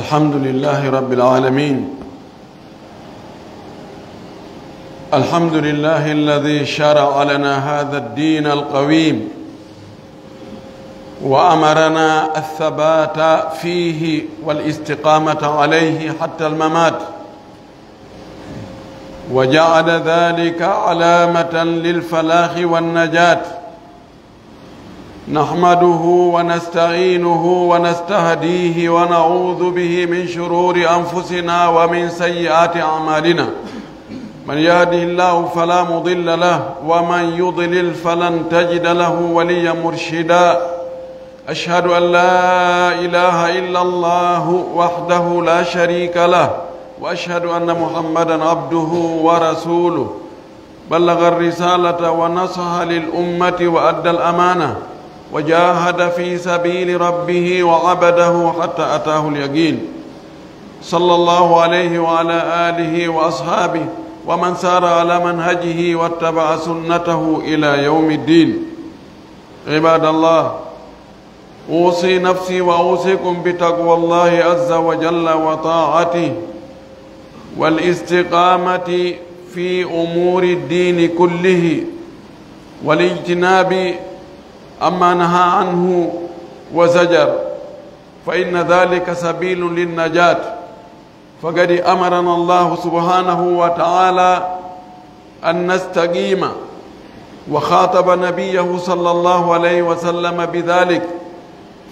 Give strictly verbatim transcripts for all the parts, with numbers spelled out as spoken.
الحمد لله رب العالمين. الحمد لله الذي شرع لنا هذا الدين القويم، وأمرنا الثبات فيه والاستقامة عليه حتى الممات، وجعل ذلك علامة للفلاح والنجاة. نحمده ونستعينه ونستهديه ونعوذ به من شرور أنفسنا ومن سيئات أعمالنا. من يهده الله فلا مضل له، ومن يضلل فلن تجد له وليا مرشدا. أشهد أن لا إله إلا الله وحده لا شريك له، وأشهد أن محمدا عبده ورسوله. بلغ الرسالة ونصح للأمة وأدى الأمانة وجاهد في سبيل ربه وعبده حتى أتاه اليقين. صلى الله عليه وعلى آله وأصحابه ومن سار على منهجه واتبع سنته إلى يوم الدين. عباد الله، أوصي نفسي وأوصيكم بتقوى الله عز وجل وطاعته والاستقامة في أمور الدين كله والاجتناب عما نهى عنه وزجر، فإن ذلك سبيل للنجاة. فقد أمرنا الله سبحانه وتعالى أن نستقيم، وخاطب نبيه صلى الله عليه وسلم بذلك،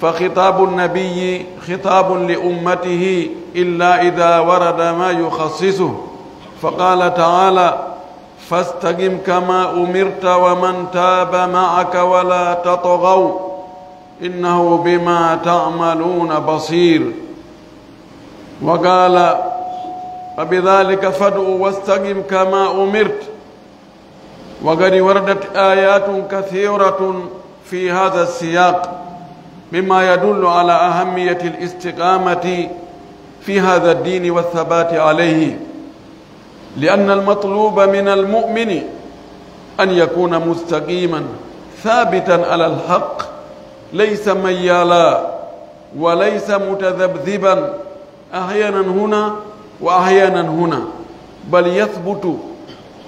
فخطاب النبي خطاب لأمته إلا إذا ورد ما يخصصه، فقال تعالى: فاستقم كما أمرت ومن تاب معك ولا تطغوا إنه بما تعملون بصير. وقال: فبذلك فادع واستقم كما أمرت. وقد وردت آيات كثيرة في هذا السياق مما يدل على أهمية الاستقامة في هذا الدين والثبات عليه، لأن المطلوب من المؤمن أن يكون مستقيما ثابتا على الحق، ليس ميالا وليس متذبذبا أحيانا هنا وأحيانا هنا، بل يثبت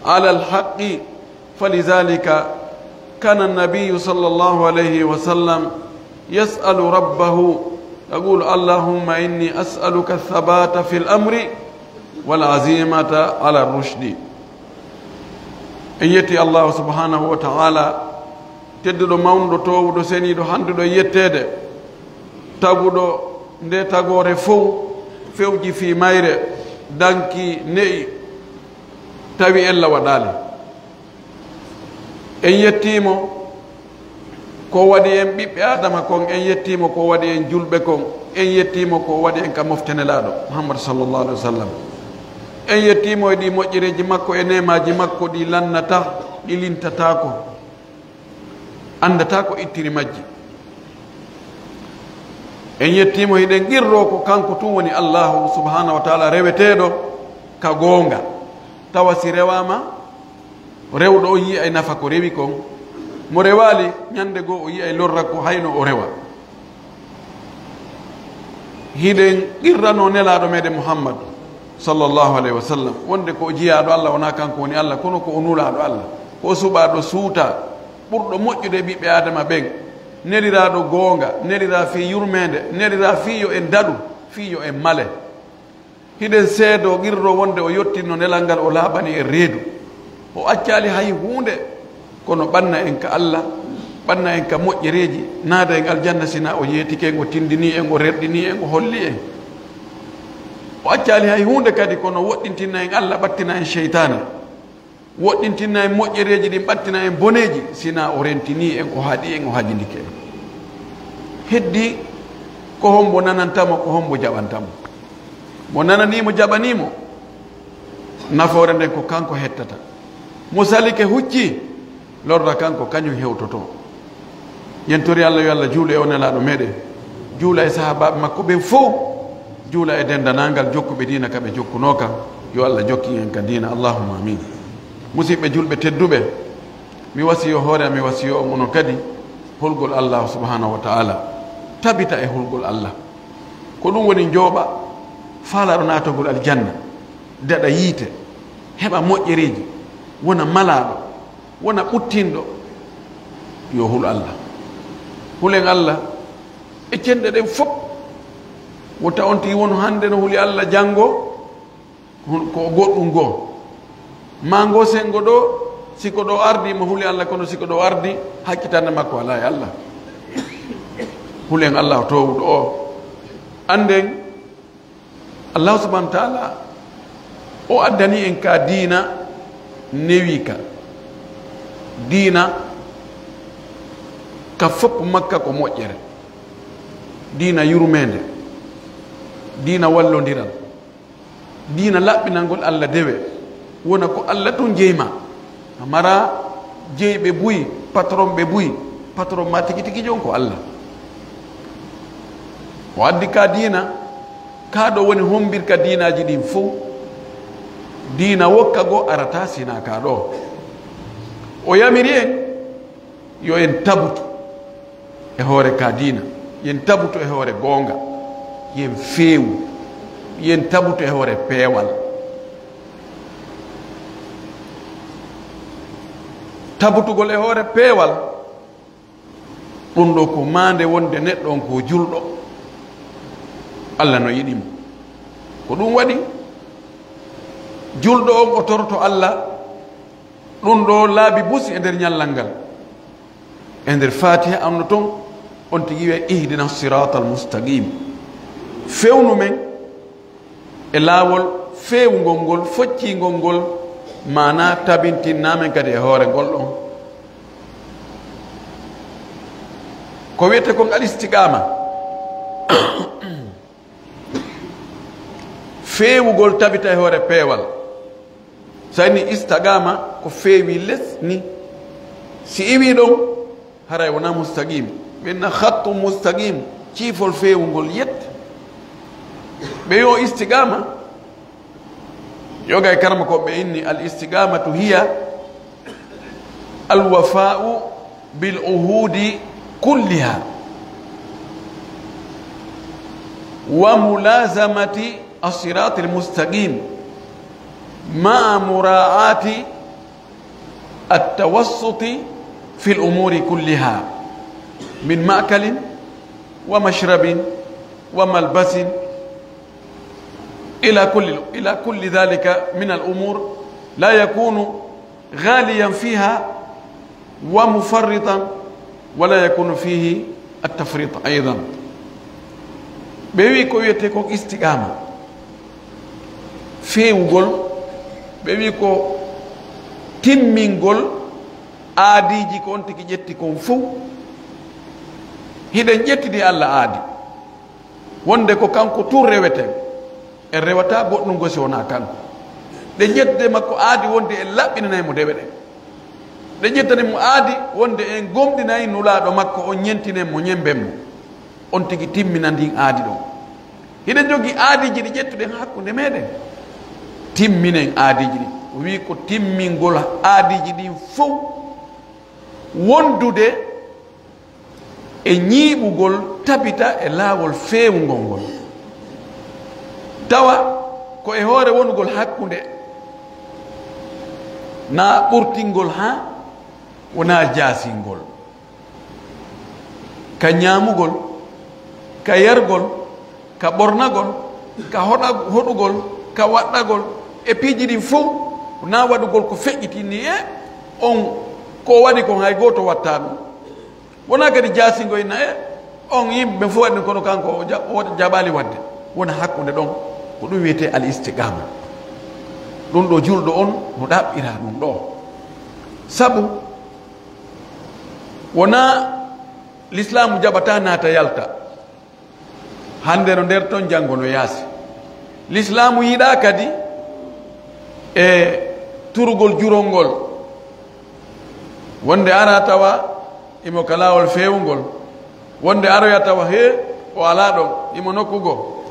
على الحق. فلذلك كان النبي صلى الله عليه وسلم يسأل ربه، يقول: اللهم إني أسألك الثبات في الأمر والعزيمة على الرشد. En yetti Allahu subhanahu wa ta'ala, tedduɗo, mawnuɗo, toowuɗo, seniiɗo, handuɗo e yetteede, taguɗo nde tagoore fow, fewji fii mayre, danki, ne'i, tawi ella waɗaali. En yettii mo ko waɗi en ɓiɓɓe Aadama kon, en yettii mo ko waɗi en julɓe kon, en yettii mo ko waɗi en ka mofte Nelaaɗo Muhammad sallallahu alaihi wa sallam. En yettii mo e ɗii moƴƴereeji makko e neemaaji makko ɗi lannataa, ɗi lintataako, anndataa ko ittiri majji. En yettii mo, hiɗen qirroo ko kanko tun woni Allahu subhanahu wa ta'ala reweteeɗo ka goonga. Tawa si rewaama, rewɗo on yi'ay nafa ko rewi kon. Mo rewaali, ɲande goo o yi'ay lorra ko hayno o rewa. Hiɗen qirranoo Nelaaɗo meɗen Muhammad sallallahu alaihi wa sallam wonde ko o jiyaaɗo Allah, wonaa kanko woni Allah, kono ko o nulaaɗo Allah, ko o suɓaaɗo suutaa, ɓurɗo moƴƴude e ɓiɓɓe Aadama ɓen, neliraaɗo goonga, neliraa fii yurmeende, neliraa fii yo en daɗu, fii yo en male. Hiɗen seedoo, qirroo wonde o yottinno nelal ngal, o laaɓani en reedu. O accaali hay huunde, kono ɓanna en ka Allah, ɓanna en ka moƴƴereeji, naada en aljanna, si naa o yeetike en, o tindinii en, o rerɗinii en, o holli en. O accaali hay huunde kadi, kono woɗɗintinna en Allah, ɓattina en seytaane. Woɗɗintinna en moƴƴereeji ɗin, ɓattina en boneeji, si naa o rentinii en, o haɗi en, o hajindike en. Heddii, ko hombo nananta mo, ko hombo jaɓanta mo? Mo nananii mo, jaɓanii mo, nafoore nden ko kanko hettata. Mo salike, huccii, lorra kan ko kaɲum hewtotoo. Yen tori Allah yo Allah juulu e o Nelaaɗo meɗen, juula e sahaabaaɓe makko ɓen fow, juula e denndanangal jokkuɓe diina ka ɓe jokkunoo kan. Yo Allah jokkin en ka diina. Allahumma amin. Musiɓɓe julɓe tedduɓe, mi wasiyoo hoore am, mi wasiyoo on onon kadi, hulgol Allah subhanahu wa ta'ala. Tabita e hulgol Allah. Ko ɗum woni njooɓa, Faalaaɗo naatogol aljanna, daɗa yiite, heɓa moƴƴereeji, wona malaaɗo, wona ɓuttinɗo, yo hul Alla. Hulen Alla e cenɗe ɗen fof. Wota on tigi wonu hannde no huli Alla, janngo ko goɗɗum goo. Maa ngoo senngo ɗoo, si ko ɗoo ardi, mo huli Alla, kono si ko ɗoo ardi, hakkitande makko alaa e Alla. Hulen Alla toowuɗo o. Annden, Allahu subhanahu wa taala, o addani en ka diina newi ka. Diina ka fof makka ko moƴƴere. Diina yurmeende. Diina wallondiral. Diina laɓɓinangol Alla dewe. Wona ko Alla tun jeyma. A mara jeyɓe buy, patron ɓe buy. Patron ma tigi tigi jon ko Alla. O addi ka diina, ka ɗo woni hombirka diinaaji ɗin fow. Diina wokka goo arata sina ka ɗo. O yamiri en, yo en tabutu e hoore ka diina, yen tabutu e hoore goonga, yen feewu, yen tabutu e hoore peewal. Tabutugol e hoore peewal, ɗum ɗo ko maande wonde neɗɗo on ko julɗo, Alla no yiɗi mo. Ko ɗum waɗi julɗo on o toroto Alla, ɗum ɗo laabi busi e nder ñallal ngal. E nder Faatiha, anno ton, on tigi wi'ay, "Ihdina siratal mustaqim." Fewnu men e laawol feewungol ngol, foccingol ngol, maanaa tabintinnaa men kadi e hoore ngol ɗon. Ko wi'etee kon al istiqaama. Feewugol tabita e hoore peewal. So a inni istaqaama, ko feewi les ni. Si iwii ɗon, haray wonaa mustaqim. Ɓe inna khattu mustaqim, ciifol feewungol yet. Ɓe yo istiqaama. Yoga e karma ko ɓe inni al istiqaamatu hiya الوفاء بالعهود كلها وملازمة الصراط المستقيم مع مراعاة التوسط في الأمور كلها من مأكل ومشرب وملبس إلى كل، إلى كل ذلك من الأمور لا يكون غاليا فيها ومفرطا ولا يكون فيه التفريط أيضا. Ɓe wi ko wiyetee ko istiqaama, feewugol, ɓe wi ko timmingol aadiiji ko on tigi ƴetti kon fow. Hiɗen ƴettidi Alla aadi. Wonde ko kanko tun reweten. En rewataa goɗɗun goo si wonaa kanko. Ɗen ƴettude makko aadi wonde en laɓɓinanay mo dewe ɗen. Ɗen ƴettani mo aadi wonde en gomɗinay Nulaaɗo makko on, ɲentinen mo, ɲemben mo. On tigi timmina ndin aadi ɗon. Hiɗen jogii aadiiji ɗi ƴettuɗen hakkunde meɗen. Timminen aadiiji ɗin. O wi'i ko timmingol aadiiji ɗin fow wondude e ɲiiɓugol tabita e laawol feewungol ngol, tawa ko e hoore wonugol hakkunde, naa ɓurtingol haa wonaa jaasingol, ka ɲaamugol, ka yargol, ka ɓornagol, ka hoɗa-, hoɗugol, ka waɗɗagol, e piiji ɗin fow, naa waɗugol ko feƴƴitinni e on, ko o waɗi kon hay gooto wattaa ɗum. Wonaa kadi jaasingo inna e on yimɓe ɓen fof waɗi ɗum, kono kanko o ja-, o jaɓaali waɗde. Wona hakkunde ɗon, ko ɗum wiyetee al istiqaama. Ɗum ɗo julɗo on no ɗaɓɓira ɗum ɗo. Sabu wonaa lislaamu jaɓata naata yalta. Hannde no nder ton, janngo no yaasi. Lislaamu yiɗaa kadi e turugol jurol ngol. Wonde ara tawa imo ka laawol feewungol. Wonde aroya tawa he o alaa ɗon, imo nokku goo.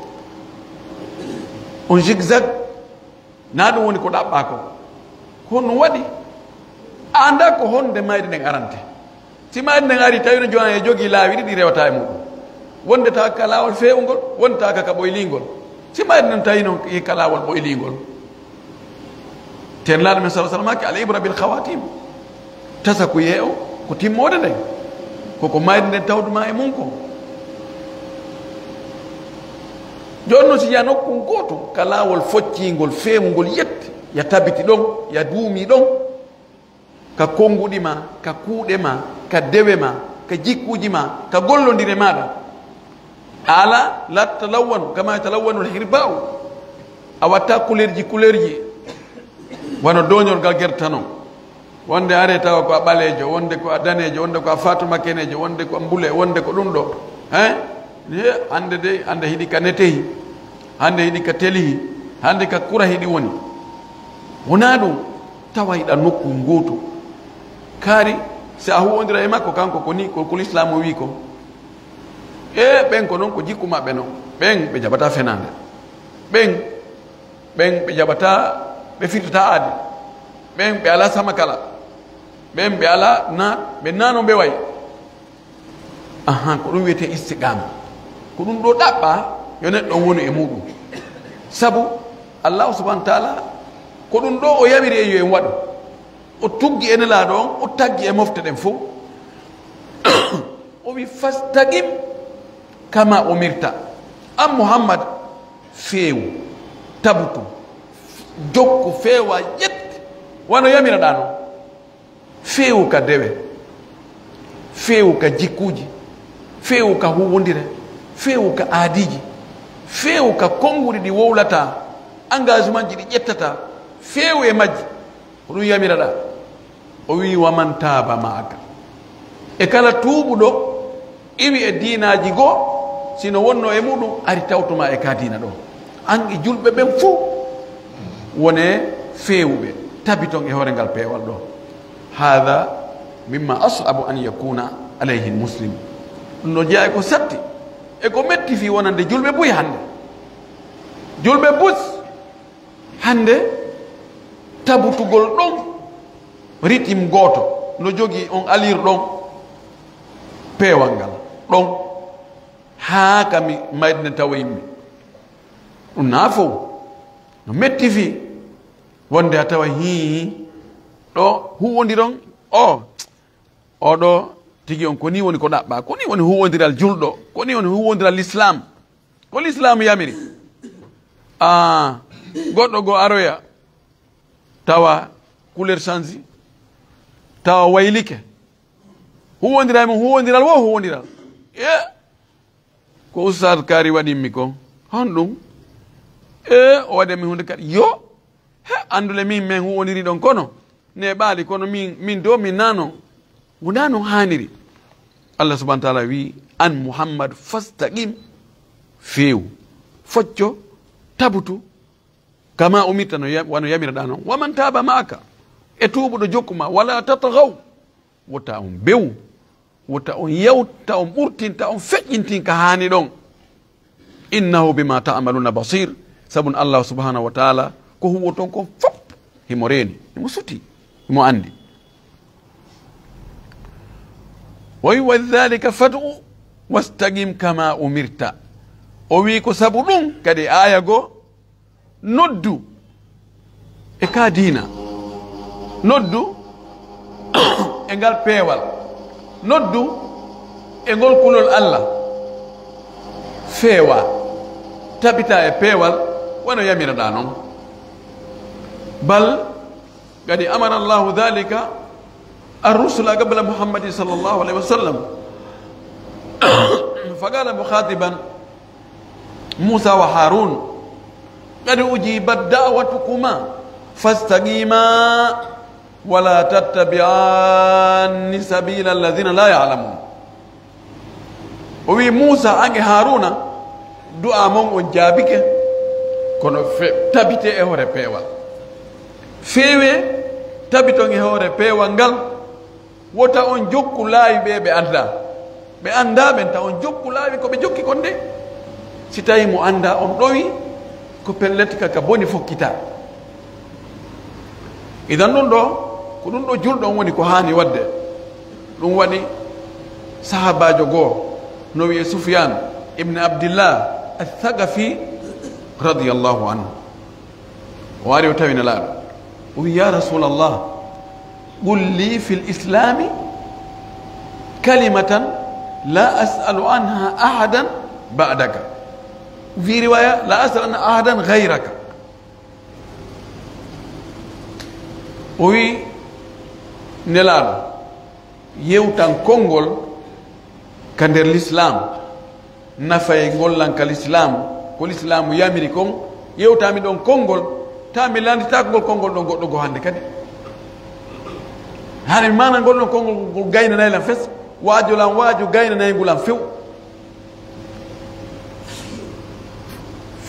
On zigzag. Naa ɗum woni ko ɗaɓɓaa kon. Ko honɗum waɗi? A anndaa ko honde mayde nden arante. Si mayde nden ari, tawi no jooni e jogii laawi ɗiɗi rewata e muɗum. Wonde tawa ka laawol feewungol, wonde tawa ka, ka ɓoylingol. Si mayri non tawi non e ka laawol ɓoyliingol. Ternaaɗo men sallallahu alaihi wasallam ke al ibra bil khawatim. Tasa ko yee'o ko timmoode nden. Koko mayri nden tawdu ma e mun kon. Jooni non si yaa nokkun gooto ka laawol focciingol, feewungol, yetti, ya tabiti ɗon, ya duumi ɗon. Ka konnguɗi ma, ka kuuɗe ma, ka dewe ma, ka jikkuuji ma, ka gollondire maaɗa. A alaa, la tatalawwanu kama yatalawwanu al-hirba'u. A watta kulerji kulerji, wano dooñorgal gerta non. Wonde are tawa ko a ɓaleejo, wonde ko a daneejo, wonde ko a faatumakeneejo, wonde ko a mbule, wonde ko ɗum ɗo. Hein? He, hande de, hande hiɗi ka netehi, hande hiɗi ka telihi, hande ka kura hiɗi woni. Wonaa ɗum, tawa hiɗa nokku ngootu. Kaari, si a huwondira e makko, kanko ko ni, ko, ko Lislaamu wii ko. E ɓen ko non ko jikku maɓɓe non. Ɓen ɓe jaɓataa fenaande. Ɓen, ɓen ɓe jaɓataa, ɓe firtataa aadi. Ɓen ɓe alaa samakala. Ɓen ɓe alaa na, ɓe naano ɓe way. Ahan, ko ɗum wiyetee istiqaama. Ko ɗum ɗoo ɗaɓɓaa yo neɗɗo on wonu e muuɗum. Sabu Allaahu subhaanahu wa taala, ko ɗum ɗoo o yamiri en yo en waɗu. O tuggi e Nelaaɗo on, o taggi e mofte ɗen fow. O wi, "Fastaqim kama umirta." An Muhammad, feewu, tabutu, jokku, feewaa, yetti, wano yamiraɗaa non. Feewu ka dewe, feewu ka jikkuuji, feewu ka huuwondire, feewu ka aadiiji, feewu ka konnguɗi ɗi wowlataa, engagementji ɗi ƴettataa, feewu e majji. Ko ɗum yamiraɗaa. O wi'i, "Wa man taaba ma'aka." E kala tuubuɗo, iwi e diinaaji goo, si no wonnoo e muɗum, ari tawtuma e ka diina ɗoo. An e julɓe ɓen fuu, wonee feewuɓe, tabiton e hoore ngal peewal ɗoo. Haadha mimma as'abu an yakuna alayhi muslim. Ɗum no jeyaa e ko satti, e ko metti fii wonande julɓe buy hannde. Julɓe bus hannde, tabutugol ɗon, ritim gooto, no jogii on alir ɗon, peewal ngal ɗon, haa ka mi mayri nden tawa yimɓe. Ɗum naa fow, no metti fii, wonde a tawa hii, ɗo huuwondiron, o, o ɗo tigi on, ko nii woni ko ɗaɓɓaa, ko nii woni huuwondiral julɗo, ko nii woni huuwondiral Lislaam. Ko Lislaamu yamiri. Ah, goɗɗo goo aroya, tawa couleur change, tawa waylike. Huuwondiral mum, huuwondiral wo, huuwondiral. E, ko Ustaad Kaari waɗimmi kon. Honɗum? E, o waɗi mi huunde kadi. Yo, he, anndule min, men huuwondiri ɗon kono. Neeɓaali, kono min, min do, min nano. Wonaa non haaniri. Allah subhanahu wa ta'ala wi, an Muhammad, fastaqim, feewu, focco, tabutu, kama umirta, no ya-, wano yamiraɗaa non. Wa man taaba ma'aka, e tuubuɗo jokku ma, wala tatghaw, wota on bew, wota on yawta, on ɓurtinta, on feƴƴintin ka haani ɗon. Innahu bima ta'maluna basir, sabu Allah subhanahu wa ta'ala ko huwoton kon fop himo reeni, himo suti, himo andi. Wa lidhalika fad'u wastaqim kama umirta. O wi ko sabu ɗum kadi aaya goo, noddu e ka diina. Noddu e ngal peewal. Noddu e ngol kulol Allah. Feewa. Tabita e peewal, wano yamiraɗaa non. Bal qad amara Allahu dhalika ar-rusula qabla Muhammadin sallallahu alayhi wa sallam. Faqala mukhatiban Musa wa Harun, "Qad ujibat da'watukuma fastaqima wa la tattabi'anni sabila alladhina la ya'lamun." O wi Musa, an e Haruna, du'a mon on jaabike, kono fe-, tabite e hoore peewal. Feewe, tabiton e hoore peewal ngal. Wota on jokku laawi ɓe ɓe anndaa. Ɓe anndaa ɓen, ta on jokku laawi ko ɓe jokki kon de. Si tawii mo anndaa on ɗowi, ko pellet ka, ka boni fokkitaa. Idan ɗum ɗo, ko ɗum ɗo julɗo on woni ko haani waɗde. Ɗum waɗi sahaabaajo goo, no wi'ee Sufyaan ibn Abdillah Ath-Thaqafi, radiyallahu anhu. O ari o tawi Nelaaɗo. O wi, "Ya Rasulallah, qul li fil islami kalimatan la as'alu anha ahadan ba'daka." Fi riwaya, "La as'alu anha ahadan ghayraka." O wi, "Nelaaɗo, yewtan konngol ka nder Lislaam, nafay ngol lan ka Lislaam, ko Lislaamu yamiri kon, yewtan mi ɗon konngol, taa mi landitaako ngol konngol ɗon goɗɗo goo hannde kadi. Hani mi maana ngol ɗon konngol ngol gaynanay lan fes, waaju lan waaju gaynanay ngu lan few."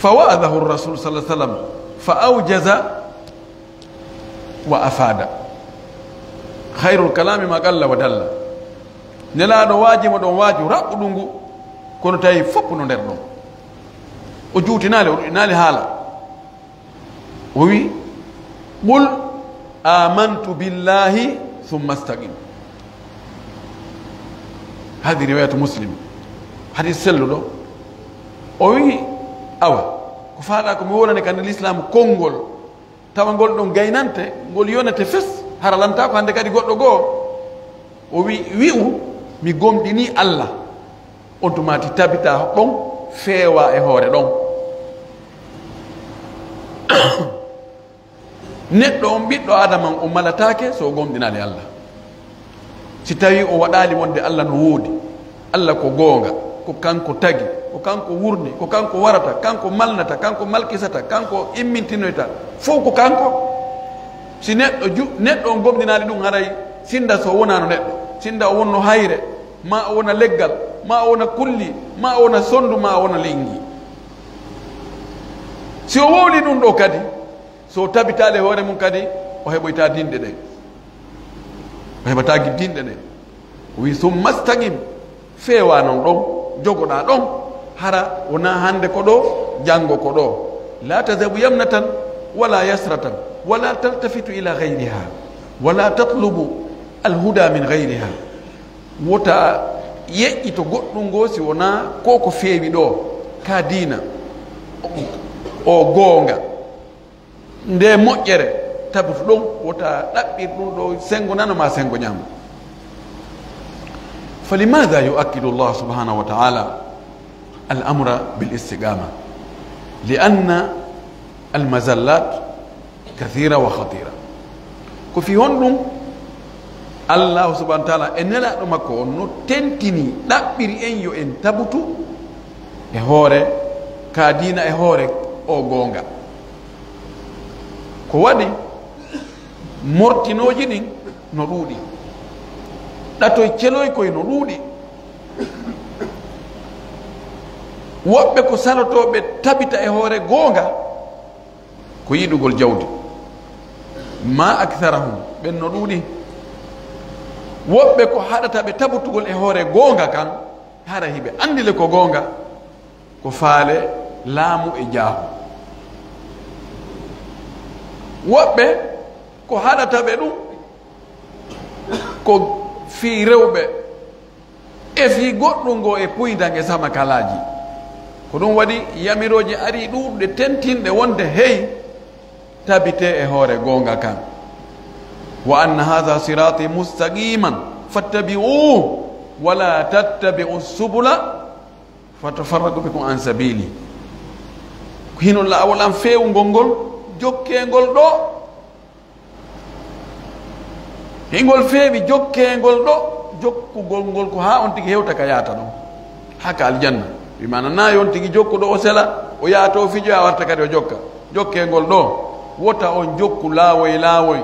Fa wa'adahu Rasul sallallahu alaihi wasallam, fa awjaza wa afada. Khairul kalami ma qalla wa dalla. Nelaaɗo waaji mo ɗon waaju raɓɓuɗu ngu, kono tawi fof no nder ɗon. O juutinaali, o ɗuɗɗinaali haala. O wi, "Qul amantu billahi thumma istaqim." Hadi riwayatu Muslim. Hadis selluɗo. O wi, "Awa, ko faalɗaa ko mi wolane kan Lislaam konngol, tawa ngol ɗon gaynante, ngol yonete fes, hara lantaako hannde kadi goɗɗo goo." O wi, "Wi'u, mi gomɗinii Allah." On tuma ti tabita ɗon, feewa e hoore ɗon. Neɗɗo on, ɓiɗɗo Aadama on, o malataake so o gomɗinaali Allah. Si tawii o waɗaali wonde Allah no woodi, Allah ko goonga, ko kanko tagi, ko kanko wurni, ko kanko warata, kanko malnata, kanko malkisata, kanko immintinoyta, fow ko kanko. Si neɗɗo ju-, neɗɗo on gomɗinaali ɗum, haray sinda so wonaano neɗɗo, sinda o wonno hayre, ma o wona leggal, ma o wona kulli, ma o wona sondu, ma o wona lingi. Si o wowli ɗum ɗo kadi, so o tabitaali e hoore mum kadi, o heɓoyta dinɗe ɗen. O heɓataa gi-, dinɗe ɗen. O wi, "Summa staqim," feewa non ɗon, jogoɗaa ɗon, hara wonaa hannde ko ɗo, janngo ko ɗo. "La tadhabu yamnatan wala yasratan, wala taltafitu ila ghayriha, wala tatlubu alhuda min ghayriha." Wota yeƴƴito goɗɗum ngoo si wonaa ko ko feewi ɗo, ka diina, o goonga. Nde moƴƴere tabutu ɗon, wota ɗaɓɓir ɗum ɗo senngo nano maa senngo ñaamo. فلماذا يؤكد الله سبحانه وتعالى الأمر بالاستقامة؟ لأن المذلات كثيرة وخطيرة. Ko fii honɗum Allaahu subhaanahu wa ta'aalaa e Nelaaɗo makko on no tentini, ɗaɓɓiri en yo en tabutu e hoore ka diina, e hoore o goonga? Ko waɗi mortinooji ɗin no ɗuuɗi, ɗatoy celoy koy no ɗuuɗi. Woɓɓe ko salotooɓe tabita e hoore goonga ko yiɗugol jawdi. Ma aktharahum, ɓen no ɗuuɗi. Woɓɓe ko haɗata ɓe tabutugol e hoore goonga kan, hara hiɓe anndi le ko goonga, ko faale laamu e jaahu. Woɓɓe ko haɗata ɓe ɗum ko fii rewɓe e fii goɗɗum ngoo e puyndan e samakalaaji. Ko ɗum waɗi yamirooje arii ɗuuɗuɗe tentinɗe wonde hey, tabitee e hoore goonga kan. "Wa anna haadha siraati mustaqiman fattabi'uuhu wa laa tattabi'u subula fatafarraqa bikum an sabiili." Ko hino laawol an feewungol ngol, jokkee ngol ɗoo. Hingol feewi jokkee ngol ɗoo, jokkugol ngol ko haa on tigi hewta ka yaata ɗon, haa ka aljanna. Wi maana naa yo on tigi jokku ɗoo, o sela, o yaata, o fijoya, warta kadi o jokka. Jokkee ngol ɗoo, wota on jokku laawoy laawoy.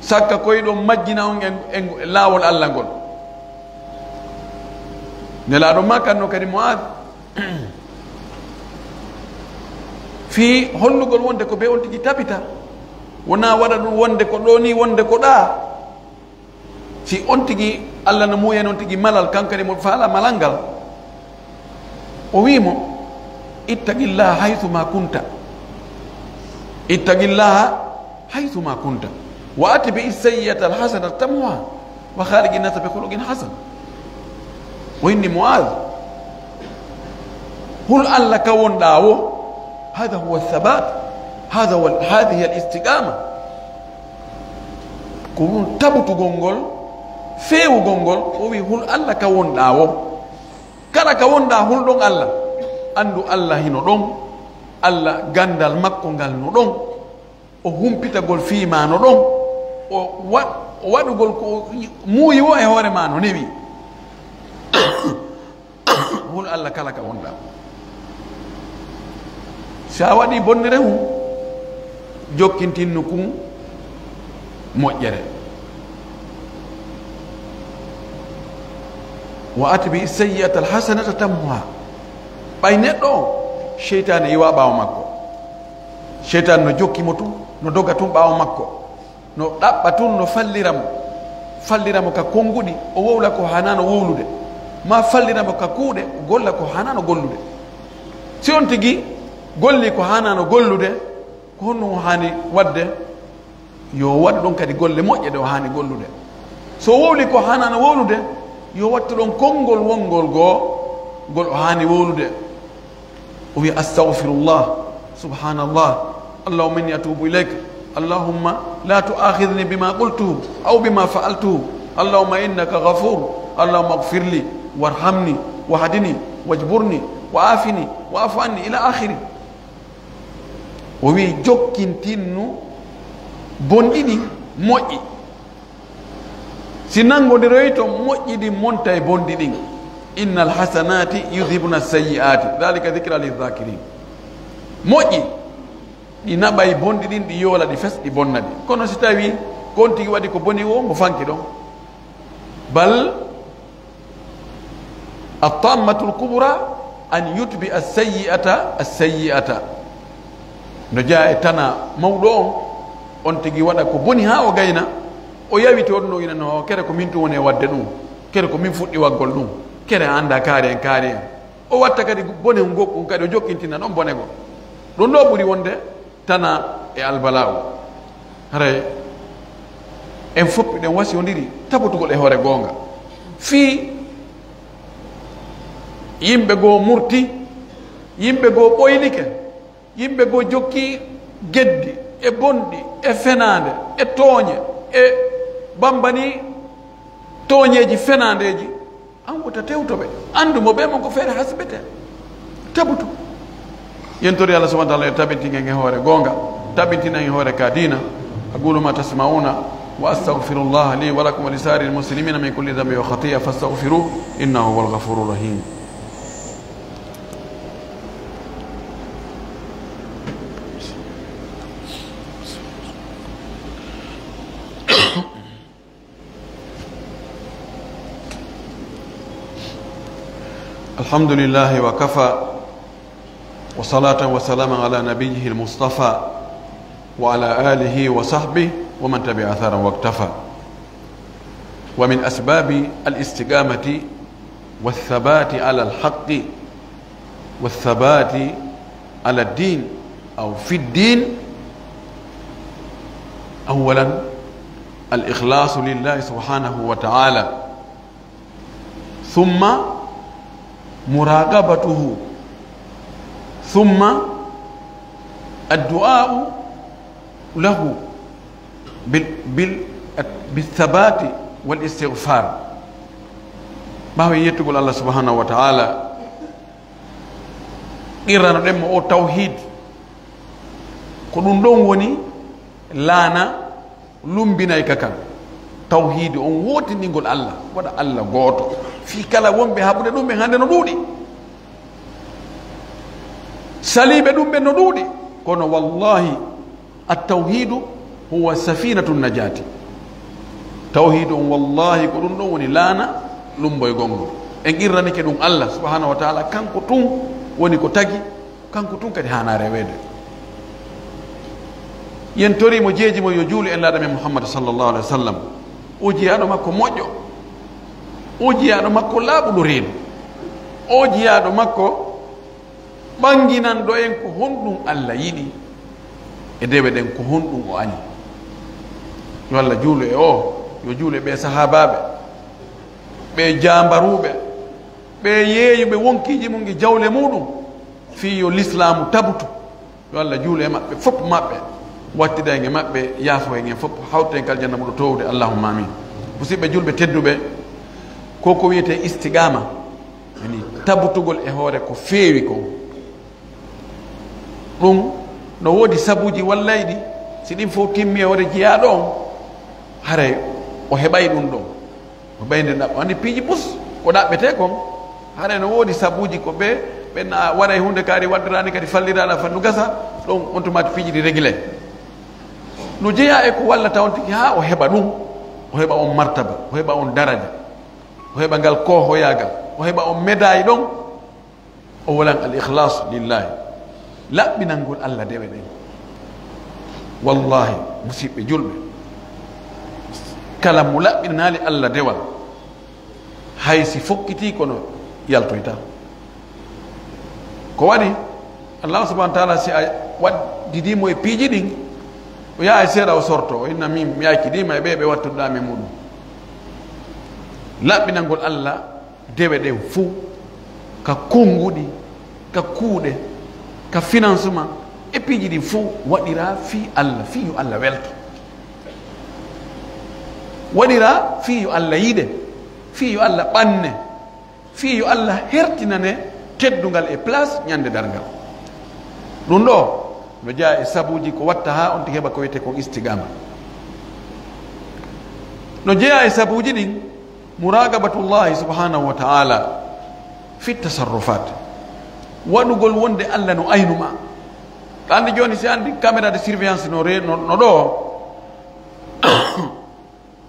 Sakka koy ɗon majjina on e, e laawol Alla ngol. Nelaaɗo maakanno kadi Mu'aaz, fii hollugol wonde ko be on tigi tabita, wonaa waɗa ɗum wonde ko ɗoo nii, wonde ko ɗaa. Si on tigi Alla no muuyen on tigi malal, kanko kadi mo faala malal ngal. O wi'i mo, "Ittaqillaha haythu ma kunta. Ittaqillaha haythu ma kunta. Wa atbi'i sayyi'ata al-hasanata tamhuha. Wa khaliqin nasa bi khuluqin hasan." O inni Mu'aaz, hul Alla ka wonɗaa woo, هذا هو الثبات، هذا هو، هذه الاستقامة. Ko ɗun tabutugol ngol, feewugol ngol, o wi'i, "Hul Alla ka wonɗaa woo." Kala ka wonɗaa, hul ɗon Alla. Anndu Alla hino ɗon, Alla ganndal makko ngal no ɗon. O humpitagol fii maa no ɗon. O wa-, o waɗugol ko o muuyi woo e hoore maa no newi. Hul Alla kala ka wonɗaa. Si a waɗii bonnere hun, jokkintinnu kun moƴƴere. Wa atbi sayyi'ata alhasanata tamhuha. Ɓay neɗɗo on, seytaane iwaa ɓaawo makko. Seytaane no jokki mo tun, no doga tun ɓaawo makko. No ɗaɓɓa tun, no fallira mo. Fallira mo ka konguɗi, o wowla ko haanaano wowlude. Maa fallira mo ka kuuɗe, o golla ko haanaano gollude. Si on tigi golli ko haanaano gollude, ko honno o haani waɗde? Yo o waɗu ɗon kadi golle moƴƴe ɗe o haani gollude. So o wowli ko haanaano wowlude, yo o wattu ɗon konngol wonngol goo, ngol o haani wowlude. O wi'a, "Astaghfirullah, subhanallah, Allahumma inni atubu ilayk, Allahumma la tu'akhidhni bima qultu aw bima fa'altu, Allahumma innaka ghafur, Allahumma ighfirli, warhamni, wahdini, wajburni, wa afini, wa'fu anni," ila akhiri. O wi'i, "Jokkintinnu bonɗi ɗin moƴƴi." Si nanngondiroyto moƴƴi ɗin monta e bonɗi ɗin. "Innal hasanati yudhibna sayyi'ati, dhalika dhikra lidh-dhakirin." Moƴƴi ɗi naɓay bonɗi ɗin, ɗi yoola ɗi fes, ɗi bonna ɗi. Kono si tawii ko on tigi waɗi ko boni woo, mo fanki ɗon. Bal At-tammatul kubra an yutbi as-sayyi'ata as-sayyi'ata. No jeyaa e tana mawɗo on, on tigi waɗa ko boni haa o gayna, o yawiti on no ina no, "Kere ko min tun woni e waɗde ɗun, kere ko min fuɗɗi waggol ɗun, kere a anndaa kaari en, kaari en." O watta kadi bone ngol kadi o jokkintina ɗon bone goo. Ɗun ɗoo ɓuri wonde tana e albala'u. Haray en fow hiɗen wasiyondiri tabutugol e hoore goonga. Fii yimɓe goo murti, yimɓe goo ɓoylike, yimɓe goo jokki geddi e bonɗi e fenaande e tooñe e bambani tooñeeji fenaandeeji. An wota tewto ɓe. Anndu mo ɓe mon ko feere hasbete. Tabutu. Yen tori Allah subhanahu wa ta'ala yo tabintin en e hoore goonga, tabintin en e hoore ka diina. أقول ما تسمعون وأستغفر الله لي ولكم ولسائر المسلمين من كل ذنب وخطيئة فاستغفروه إنه هو الغفور الرحيم. الحمد لله وكفى، وصلاة وسلاما على نبيه المصطفى، وعلى آله وصحبه ومن تبع أثره واقتفى. ومن أسباب الاستقامة والثبات على الحق والثبات على الدين أو في الدين، أولا الإخلاص لله سبحانه وتعالى، ثم مراقبته، ثم الدعاء له بال-، بال-، بالثبات والاستغفار. Ɓaawo yettugol Allah subhanahu wa ta'ala, qirranoɗen mo o tawhiid. Ko ɗun ɗon woni laana lumbinay ka kan. Tawhiidi on, wootindingol Allah, waɗa Allah gooto. Fii kala wonɓe haɓude ɗun ɓen hannde no ɗuuɗi. Saliiɓe ɗun ɓen no ɗuuɗi. Kono wallaahi, at-tawhiidu huwa safiinatu najaati. Tawhiidu on, wallaahi, ko ɗun ɗon woni laana lumboygol ngol. En qirranike ɗun Allah subhanahu wa ta'ala, kanko tun woni ko tagi, kanko tun kadi haanaa reweede. Yen torii mo, jeeji mo, yo juulu e Nelaaɗo men Muhammad sallallahu alaihi wa sallam. O jiyaaɗo makko moƴƴo, o jiyaaɗo makko laaɓuɗo reedu, o jiyaaɗo makko ɓannginanɗo en ko honɗun Allah yiɗi, e dewe ɗen ko honɗun o añi. Yo Allah juulu e o, yo juulu e ɓee sahaabaaɓe, ɓee jaambaruuɓe, ɓee yeeyuɓe wonkiiji mun e jawle muɗum, fii yo lislaamu tabutu, Yo Allah juulu e maɓɓe fof maɓɓe, wattida en e maɓɓe, yaafo en en fof, hawta en ka aljanna muɗo toowude, allahumma amin. Musidɓe julɓe tedduɓe, ko ko wiyetee istiqaama, yani tabutugol e hoore ko feewi kon. Ɗum no woodi sabuuji wallayɗi, si ɗin fof timmi e hoore jiyaaɗo on, haray o heɓay ɗum ɗon. Ko ɓeyde ɗaɓɓo. Anndi piiji bus ko ɗaɓɓetee kon. Haray no woodi sabuuji ko ɓe, ɓe na waɗay huunde kaari waddiraani kadi falliraala fannu gasa, ɗon on tuma piiji ɗi régulé. No jeyaa e ko wallata on tigi haa o heɓa ɗum, o heɓa on martaba, o heɓa on daraja, o heɓa ngal koohoyaagal, o heɓa on médaille ɗon. O wolan al ikhlasu lillahi, laɓɓinangol Allah dewe ɗen. Wallahi, musiɓɓe julɓe, kala mo laɓɓinanaali Allah dewal, hay si fokkitii kono yaltoyta. Ko waɗi? Allah subhanahu wa taala si a waddidii mo e piiji ɗin, o yaha e seeɗa o sorto, o inna min mi accidiima e ɓe ɓe wattuɗaa men muɗum. Laɓɓinangol Allah dewe ɗen fuu, ka konnguɗi, ka kuuɗe, ka financement, e piiji ɗin fuu waɗiraa fii Allah, fii yo Allah welto. Waɗiraa fii yo Allah yiɗe, fii yo Allah ɓanne, fii yo Allah hertinane teddungal e place ñande darngal. Ɗum ɗoo no jeyaa e sabuuji ko watta haa on tigi heɓa ko wiyetee kon istiqaama. No jeyaa e sabuuji ɗin, muraqabatullahi subhanahu wa ta'ala fi tasarrufat. Waɗugol wonde Allah no aynu ma. Ka anndi jooni, si anndi caméra de surveillance no re-, no, no ɗoo,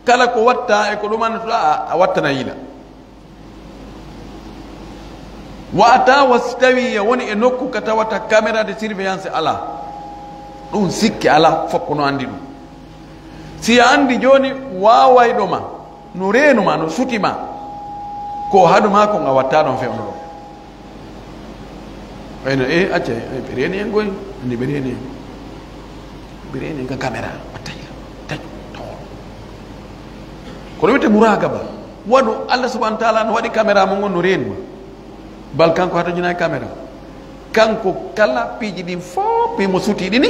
kala ko watta e ko ɗumannotoɗaa, a, a wattana yiila. Wa ata wa si tawi a woni e nokku ka tawata caméra de surveillance alaa, ɗum sikke alaa, fof ko no anndi ɗum. Si a anndi jooni waawayɗo ma, no reenu ma, no suti ma, ko haɗu ma kon a watta ɗon fewndo ɗon. Ɓayno, e, acca, e, ɓe reeni en koy, anndi ɓe reeni en. Ɓe reeni en ka caméra, a taƴa, taƴa, tawa. Kono wiyete muraqaba, waɗu Allah subhanahu wa taala no waɗi caméra mo ngon no reeni ma. Bal kanko hatojinaa e caméra. Kanko kala piiji ɗin fof, himo suti ɗini.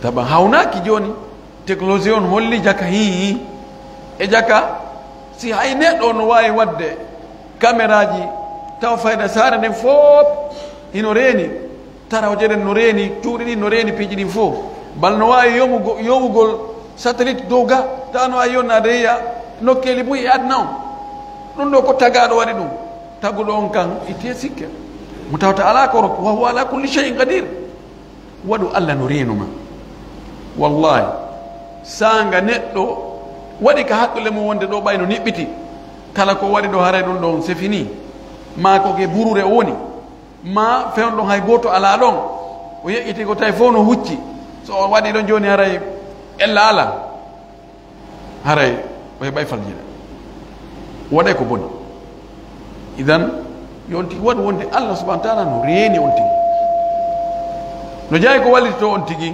Taba hawnaaki jooni, technologie on holli jaka hii, hii. E jaka, si hay neɗɗo no waawi waɗde caméraji, tawa fayda saare nden fof hino reeni, tarawje ɗen no reeni, cuuɗi ɗin no reeni, piiji ɗin fof. Bal no waawi yomugo-, yowugol satellite dow ga, tawa no waawi yonnaade e yiya nokkeeli buy e aduna on. Ɗum ɗoo ko tagaaɗo waɗi ɗum. Taguɗo on kan, ittee sikke. Mo tawata alaa ko rokku, wa huwa ala kulli shay'in qadir. Waɗu Allah no reenu ma. Wallahi, saanga neɗɗo waɗi ka hakkille mum wonde ɗoo ɓay no niɓɓiti. Kala ko waɗi ɗoo haray ɗum ɗon c'est fini. Maa ko ke burure o woni. Maa fewndo ɗon hay gooto alaa ɗon. O yeƴƴiti ko tawi fof no hucci. So o waɗi ɗon jooni haray ella alaa. Haray o heɓay faljere. Waɗay ko boni. Idan, yo on tigi waɗu wonde Allah subhanahu wa taala no reeni on tigi. No jeyaa e ko wallitotoo on tigi,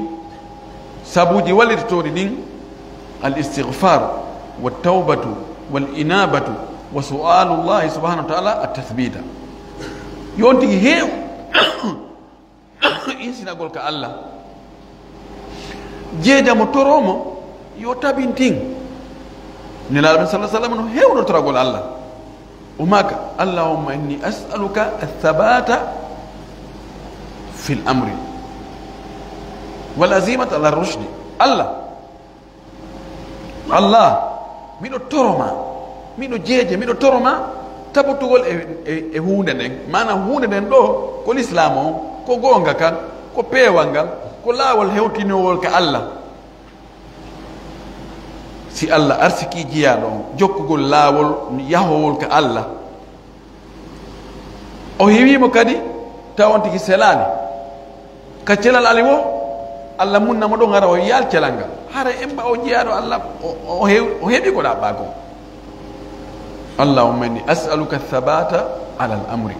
sabuuji wallitotooɗi ɗin, al istighfar, wa tawbatu, wal inabatu, wa su'alullahi subhanahu wa taala at tathbita. Yo on tigi heew insinagol ka Allah. Jeeja mo, toroo mo, yo tabintin. Nelaaɗo men sallallahu alaihi wasallam no heewno toragol Allah. O maaka, "Allahumma inni as'aluka athabata fil amri wal azimata ala rushdi." Allah, Allah, miɗo toro ma, miɗo jeeje, miɗo toro ma tabotugol e, e, e huunde nden. Maanaam huunde nden ɗoo ko lislaam on, ko goonga kan, ko peewal ngal, ko laawol hewtinowol ka Allah. Si Allah arsikii jiyaaɗo on jokkugol laawol yahowol ka Allah, o hiwii mo kadi, tawa on tigi selaali. Ka celal ali woo, Allah munna mo ɗon, hara o yiyal celal ngal. Hara emba o jiyaaɗo Allah, o, o hew-, o heɓi ko ɗaɓɓaa kon. Allahumma inni as'aluka thabata ala al amri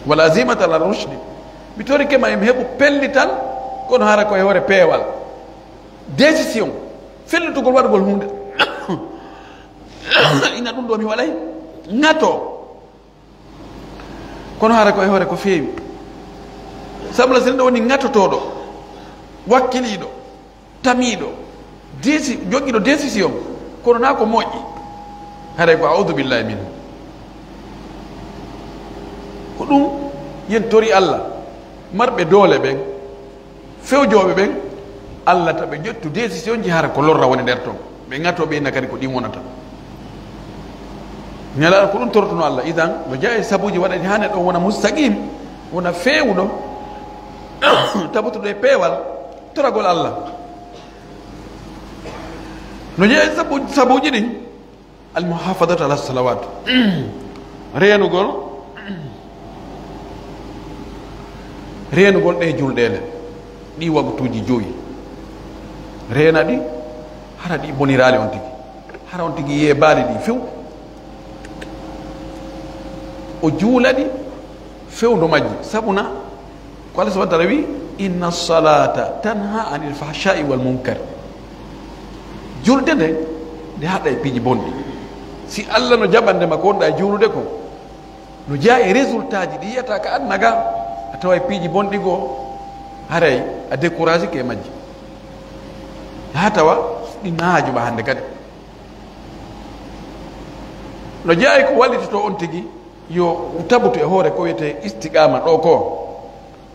wal azimata ala rushdi. Mi torike ma, emi heɓu pellital, kono hara ko e hoore peewal. Décision, fellitugol waɗugol huunde. Ina ɗum ɗoo mi waɗay ŋato. Kono hara ko e hoore ko feewi. Sabu la, si neɗɗo woni ŋatotooɗo, wakkiliiɗo, tamiiɗo, desi-, jogiiɗo décision, kono naa ko moƴƴi, haray ko a'udhu billahi minhu. Ko ɗum, yen tori Allah, marɓe doole ɓen, fewjooɓe ɓen, Allah ta ɓe ƴettu décision ji, hara ko lorra woni nder ton. Ɓe ŋatoo ɓe, inna kadi ko ɗin wonata. Nelaaɗo ko ɗum torotono Allah. Idan, no jeyaa e sabuuji waɗani haa neɗɗo wona mustaqim, wona feewuɗo, tabutuɗo e peewal, toragol Allah. No jeyaa e sabu-, sabuuji ɗin, al muhafadatu ala salawat, reenugol, reenugol ɗe julɗeele, ɗi waqtuuji jowi, reena ɗi, hara ɗi boniraali on tigi, hara on tigi yeebaali ɗi few, o juula ɗi fewndo majji, sabuna ko Allah subhanahu wa ta'ala wi, "Inna salata tanha anil fahsha'i wal munkar." Julde nde, nde haɗa e piiji bonɗi. Si Allah no jaɓande ma ko wonɗa e juulude ko, no jeyaa e résultat ji ɗi yiyata ka aduna ga, a tawa e piiji bonɗi goo, haray a découragé ke e majji. Haa tawa ɗi naaju ma hannde kadi. No jeyaa e ko wallitoto on tigi, yo tabutu e hoore ko wiyetee istiqaama ɗoo ko.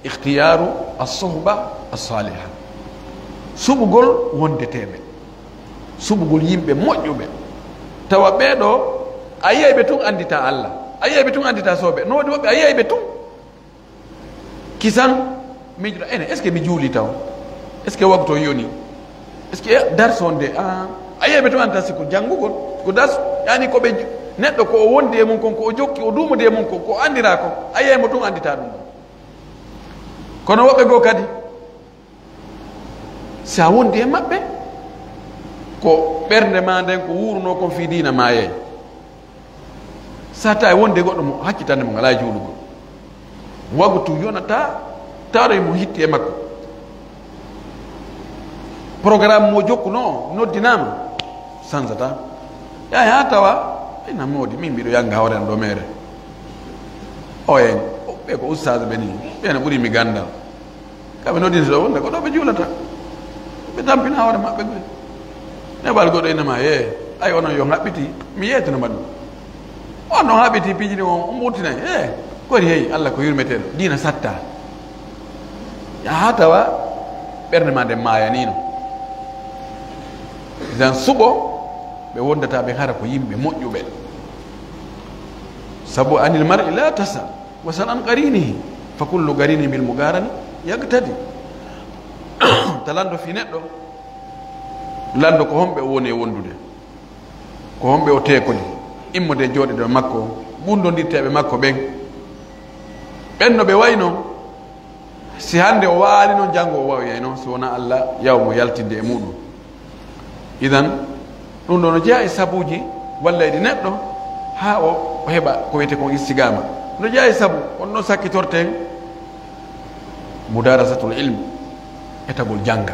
Ikhtiyaaru as-suhba as-saaliha. Suɓugol wondeteeɓe. Suɓugol yimɓe moƴƴuɓe. Tawa ɓee ɗoo, a yi'ay ɓe tun annditaa Allah. A yi'ay ɓe tun annditaa sooɓe. No woodi woɓɓe, a yi'ay ɓe tun. Kisan, miijoɗaa, ene, est-ce que mi juulii taw? Est-ce que waktu on yonii? Est-ce que darsu on de, ah, a yi'ay ɓe tun annditaa si ko janngugol, ko darsu, yani ko ɓe ju-, neɗɗo ko o wondi e mun kon, ko o jokki, o duumudi e mun kon, ko o anndiraa kon, a yi'ay mo tun annditaa ɗum ɗon. Kono woɓɓe goo kadi, si a wondi e maɓɓe, ko ɓernde maa nden ko wuurunoo kon fii diina maayay. Sataa e wonde goɗɗo mo hakkitande mo ngalaa e juulugol. Wagutu yonataa, taroy mo hitti e makko. Programme mo jokkunoo, noddinaama, sansataa. Yahay haa tawa, ina moodi, min mbiɗo yanga hoore am ɗo meere. O en, ɓe ko ustaas ɓe nii, ɓe no ɓuri mi gandal. Kamɓe noddinta ɗo wonde ko ɗo ɓe juulata. Ɓe tampina hoore maɓɓe ɓe. Neɓal goɗɗo ina ma, "Yee, ay onon yo haɓɓiti, mi yeetino ma ɗum." On ɗon haɓɓiti piiji ɗi on, on ɓurtinay. "Ee, kori hey, Allah ko yurmeteeɗo, diina satta." Yaha tawa ɓernde ma nden maayanino. Idan suɓo, ɓe wondata ɓe hara ko yimɓe moƴƴuɓe. Sabu anil mar'i la tasal. Wa sal an qarinihi, fa kullu qarinin bil muqarani yaqtadi. Ta lanndo fii neɗɗo, lanndo ko homɓe o woni e wondude, ko homɓe o teekodi, immode e jooɗiiɗo makko, gundondirteeɓe makko ɓen. Ɓen no ɓe wayi non, si hannde o waali non, janngo o waaway non, si wonaa Allah yaw mo yaltinde e muɗum. Idan, ɗum ɗo no jeyaa e sabuuji walla e ɗi neɗɗo haa o, o heɓa ko wiyetee kon istiqaama. No jeyaa e sabu, on ɗon sakkitorten mudarasatul ilm, etagol jannga,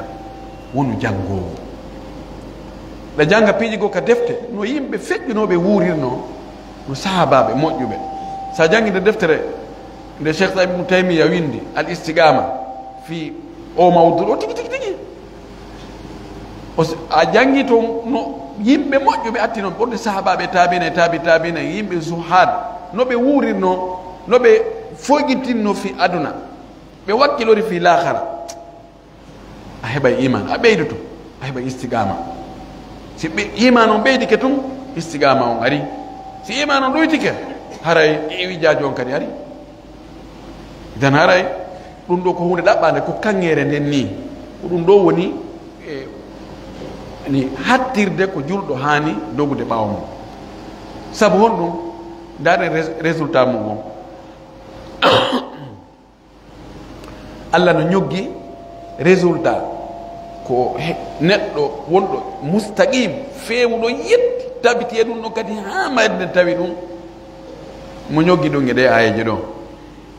wonu janngoowo. Ɗa jannga piiji goo ka defte, no yimɓe feƴƴunooɓe wuurirnoo, no sahaabaaɓe moƴƴuɓe. Si a janngi nde deftere nde Cheikh Islam Ibn Taymiya windi, Al Istiqaama, fii o mawdu ɗo tigi, tigi, tigi. O s-, a janngi ton no yimɓe moƴƴuɓe atti non, ɓurde sahaabaaɓe, taabiina e taabi taabiina, yimɓe zuhaad, no ɓe wuurirnoo, no ɓe foygintinnoo fii aduna, ɓe wakkilori fii laakhara. A heɓay iman, a ɓeydoto, a heɓay istiqaama. Si ɓe-, iman on ɓeydike tun, istiqaama on ari. Si iman on ɗoytike, haray iwijaajo on kadi ari. Idan haray, ɗum ɗo ko huunde ɗaɓɓaande, ko kaŋŋeere nden nii. Ko ɗum ɗo woni, e, ni hattirde ko julɗo haani dogude ɓaawo mum. Sabu honɗum? Ndaaren res-, résultat mum on. Allah no ñoggi résultat ko he-, neɗɗo wonɗo mustaqim, feewuɗo yetti, tabiti e ɗum ɗon kadi haa mayde nde tawi ɗum mo ñoggi ɗum e ɗee aayeeje ɗo.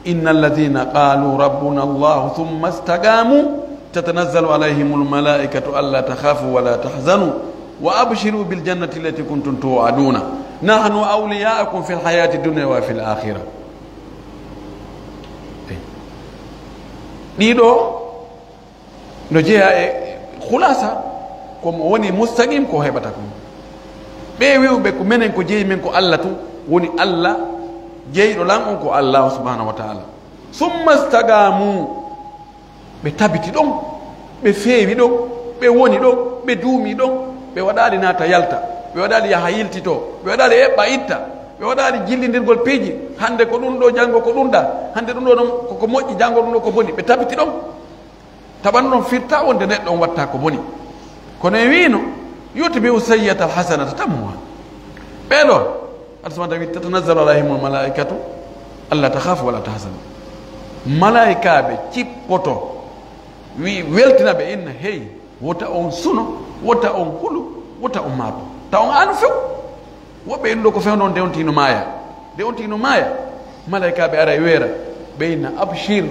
Inna alladhina qalu rabbuna Allahu thumma istaqamu tatanazzalu alayhimul malaikatu alla takhafu wa la tahzanu wa abshiru bil jannati allati kuntum tu'aduna. Nahnu awliya'ukum fil hayati dunya wa fil akhirah. Ey. Ɗiɗo, no jeyaa e khulasa, ko mo woni mustaqim ko heɓata kon. Ɓe wi'uɓe ko menen ko jeyi men ko Alla tun, woni Alla, jeyɗo lan on ko Alla subhanahu wa ta'ala. Summa istaqamu, ɓe tabiti ɗon, ɓe feewi ɗon, ɓe woni ɗon, ɓe duumi ɗon, ɓe waɗaali naata yalta, ɓe waɗaali yaha yiltitoo, ɓe waɗaali eɓɓa itta, ɓe waɗaali jillindirgol piiji, hande ko ɗun ɗoo, jango ko ɗun ɗaa, hande ɗun ɗoo non ko, ko moƴƴi, jango ɗun ɗoo ko boni, ɓe tabiti ɗon. Taɓan ɗon firtaa wonde neɗɗo on watta ko boni. Kono e wiino, "Yutbi'u sayyi'ata al-hasanata tamhuha." Ɓee ɗoo, Alla subhanahu wa ta'ala wi, "Tatanazzalu alayhimul malaa'ikatu alla takhafu wa la tahzanu." Malaa'ikaaɓe cippoto, wi, weltina ɓe, inna, "Hey, wota on suno, wota on hulu, wota on maapo. Ta on aanu few." Woɓɓe inno ko fewndo on de on tino maaya. De on tino maaya, malaa'ikaaɓe ara e weera, ɓe inna, "Abshir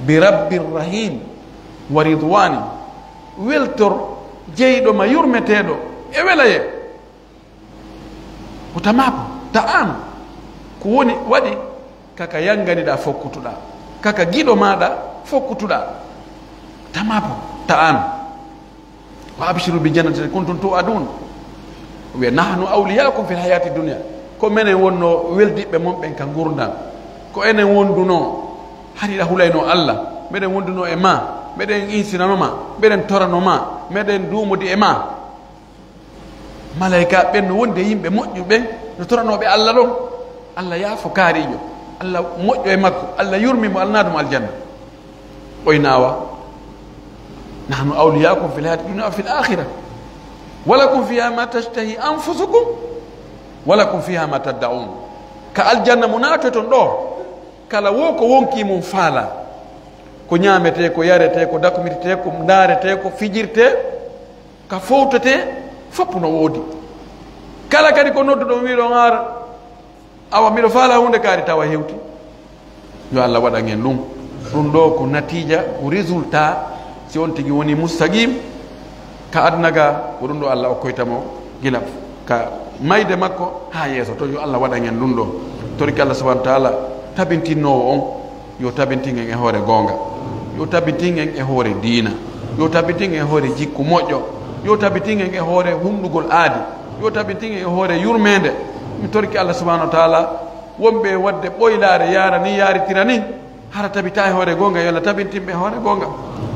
bi rabbir rahim wa ridwani." Weltor jeyɗo ma yurmeteeɗo e welayee. Ko tamaa ko ta an, ko woni waɗi kaka yanganiɗaa fokkutuɗaa, kaka giɗo maaɗa fokkutuɗaa. Tamaa ko ta an. "Wa abshiru bi jannati kuntum tu'adun." O wiya, "Nahnu awliya'ukum fil hayati dunya." Ko menen wonno weldiɓɓe mon ɓen ka ngurndan. Ko enen wonduno, hari ɗa hulayno Allah. Meɗen wonduno e ma, meɗen insinano ma, meɗen torano ma, meɗen duumodi e ma. Malaika ɓen no wondi e yimɓe moƴƴuɓe, no toranooɓe Allah ɗon. Allah yaafo kaariijo, Allah moƴƴo e makko, Allah yurmi mo, Allah naadu mo aljanna. Ɓoynaawa, "Nahnu awliya'ukum fil hayati dunya wa fil akhirah. Wa lakum fiha ma tashtahi anfusukum, wa lakum fiha ma tadda'un." Ka aljanna mo naatoton ɗo, kala wo ko wonki mun faala, ko ñaametee, ko yaretee, ko dakumitee, ko ndaretee, ko fijirtee, ka fowtetee, fof no woodi. Kala kadi ko nodduɗon, wiɗon, "Awa, miɗo faalaa huunde kaari," tawa hewti. Yo Allah waɗan en ɗum. Ɗum ɗoo ko natiija, ko résultat, si on tigi woni mustaqim ka aduna ga, ko ɗum ɗoo Allah okkoyta mo gila ka mayde makko haa yeeso. To yo Allah waɗan en ɗum ɗoo. Torki Allah subhanahu wa ta'ala, tabintinnoowo on, yo tabintin en e hoore goonga, yo tabintin en e hoore diina, yo tabintin en e hoore jikku moƴƴo, yo tabintin en e hoore hunɗugol aadi, yo tabintin en e hoore yurmeende. Mi torki Allah subhanahu wa ta'ala, wonɓe waɗde ɓoylaare yaara ni, yaaritira ni, hara tabitaa e hoore goonga, yo Allah tabintin ɓe e hoore goonga.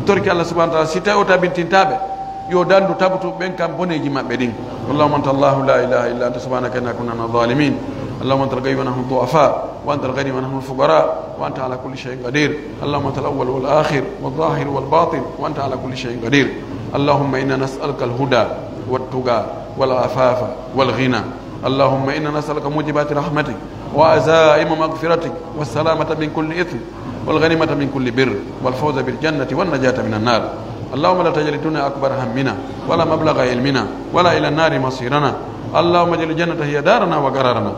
Torki Allah subhanahu wa ta'ala, si tawi o tabintintaa ɓe, yo dandu tabutu ɓen kam boneeji maɓɓe ɗin. اللهم أنت الله لا إله إلا أنت سبحانك إنا كنا من الظالمين. اللهم أنت القوي ونحن الضعفاء، وأنت الغني ونحن الفقراء، وأنت على كل شيء قدير. اللهم أنت الأول والآخر والظاهر والباطن، وأنت على كل شيء قدير. اللهم إنا نسألك الهدى والتقى والعفاف والغنى. اللهم إنا نسألك موجبات رحمتك وعزائم مغفرتك والسلامة من كل إثم والغنيمة من كل بر والفوز بالجنة والنجاة من النار. اللهم لا تجعل الدنيا أكبر همنا ولا مبلغ علمنا ولا إلى النار مصيرنا. اللهم اجعل الجنة هي دارنا وقرارنا.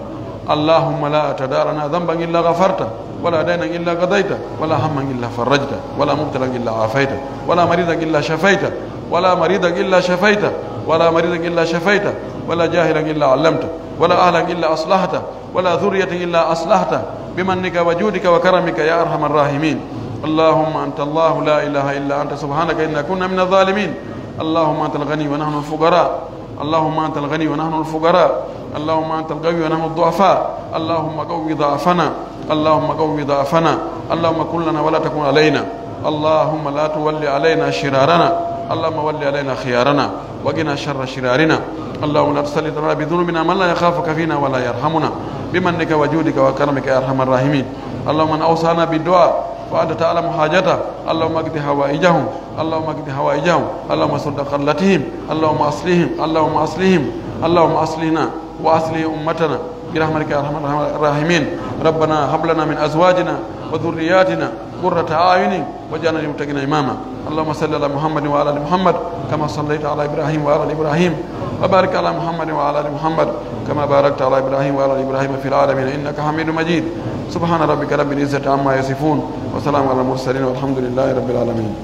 اللهم لا تدع لنا ذنبا إلا غفرته ولا دينا إلا قضيته ولا هما إلا فرجته ولا مبتلا إلا عافيته ولا مريضا إلا شفيته ولا مريضا إلا شفيته ولا مريضا إلا شفيته ولا جاهلا إلا علمته ولا أهلا إلا أصلحته ولا ذرية إلا أصلحته بمنك وجودك وكرمك يا أرحم الراحمين. اللهم أنت الله لا إله إلا أنت سبحانك إنا كنا من الظالمين. اللهم أنت الغني ونحن الفقراء. اللهم أنت الغني ونحن الفقراء. اللهم أنت القوي ونحن الضعفاء. اللهم قو ضعفنا. اللهم قو ضعفنا. اللهم كن لنا ولا تكن علينا. اللهم لا تول علينا شرارنا. اللهم ول علينا خيارنا. وقنا شر شرارنا. اللهم لا تسلط علينا بذنوبنا من لا يخافك فينا ولا يرحمنا بمنك وجودك وكرمك يا أرحم الراحمين. اللهم من أوصانا بالدعاء وأنت تعلم حاجته، اللهم اقض حوائجهم، اللهم اقض حوائجهم، اللهم سد قلتهم، اللهم أصلهم، اللهم أصلهم، اللهم أصلنا وأصلح أمتنا برحمتك يا أرحم الراحمين. ربنا هب لنا من أزواجنا وذرياتنا قرة أعين واجعلنا للمتقين إماما. اللهم صل على محمد وعلى آل محمد كما صليت على إبراهيم وعلى آل إبراهيم، وبارك على محمد وعلى آل محمد كما باركت على إبراهيم وعلى آل إبراهيم في العالمين إنك حميد مجيد. سبحان ربك رب العزة عما يصفون، وسلام على المرسلين، والحمد لله رب العالمين.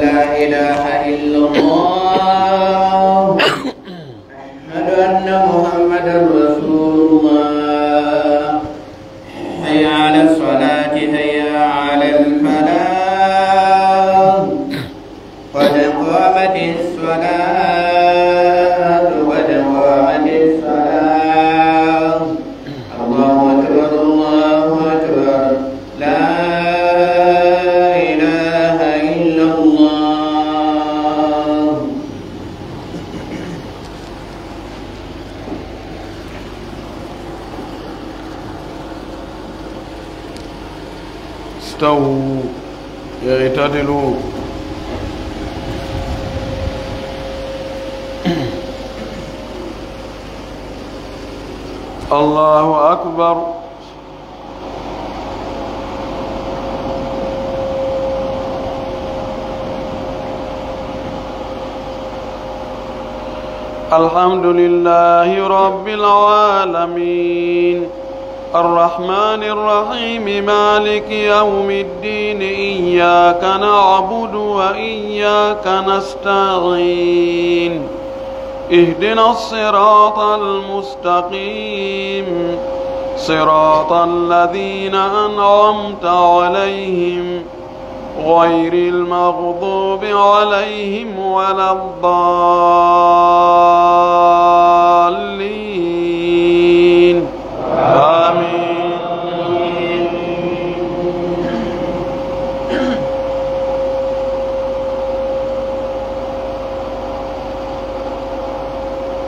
لا إله إلا الله. أشهد أن محمدا رسول الله. حي على الصلاة، حي على الفلاح. قد قامت الصلاة، قد قامت الصلاة. الله أكبر، الله أكبر. لا إله إلا الله. استووا، اعتدلوا. الله أكبر. الحمد لله رب العالمين. الرحمن الرحيم. مالك يوم الدين. إياك نعبد وإياك نستعين. اهدنا الصراط المستقيم. صراط الذين أنعمت عليهم غير المغضوب عليهم ولا الضالين. آمين.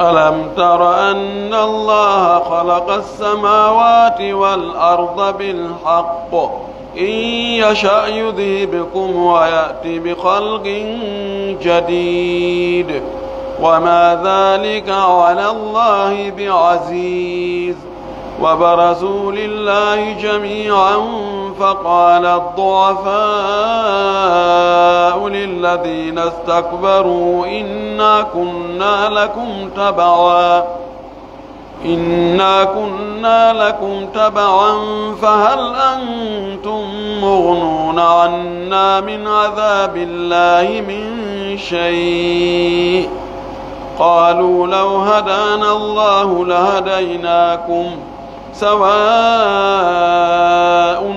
ألم تر أن الله خلق السماوات والأرض بالحق إن يشأ يذهبكم ويأت بخلق جديد وما ذلك على الله بعزيز. وبرزوا لله جميعا فقال الضعفاء للذين استكبروا إنا كنا لكم تبعا إنا كنا لكم تبعا فهل أنتم مغنون عنا من عذاب الله من شيء؟ قالوا لو هدانا الله لهديناكم سواء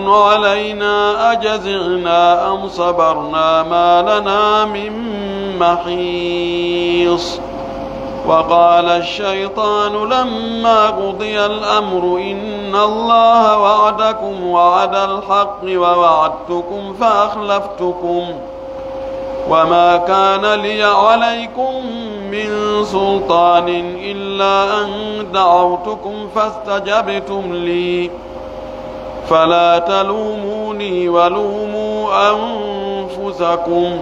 علينا أجزعنا أم صبرنا ما لنا من محيص. وقال الشيطان لما قضي الأمر إن الله وعدكم وعد الحق ووعدتكم فأخلفتكم وما كان لي عليكم من سلطان إلا أن دعوتكم فاستجبتم لي فلا تلوموني ولوموا أنفسكم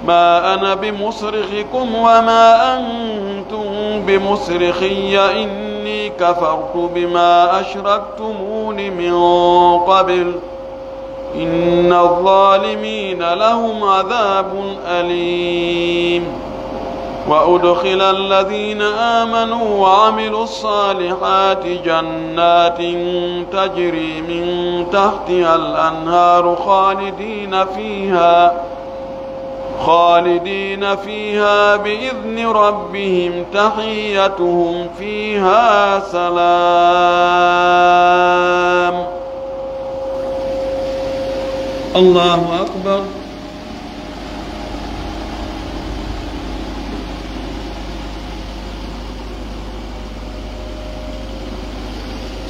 ما أنا بمصرخكم وما أنتم بمصرخي إني كفرت بما أشركتمون من قبل إن الظالمين لهم عذاب أليم. وأدخل الذين آمنوا وعملوا الصالحات جنات تجري من تحتها الأنهار خالدين فيها خالدين فيها بإذن ربهم تحيتهم فيها سلام. الله أكبر.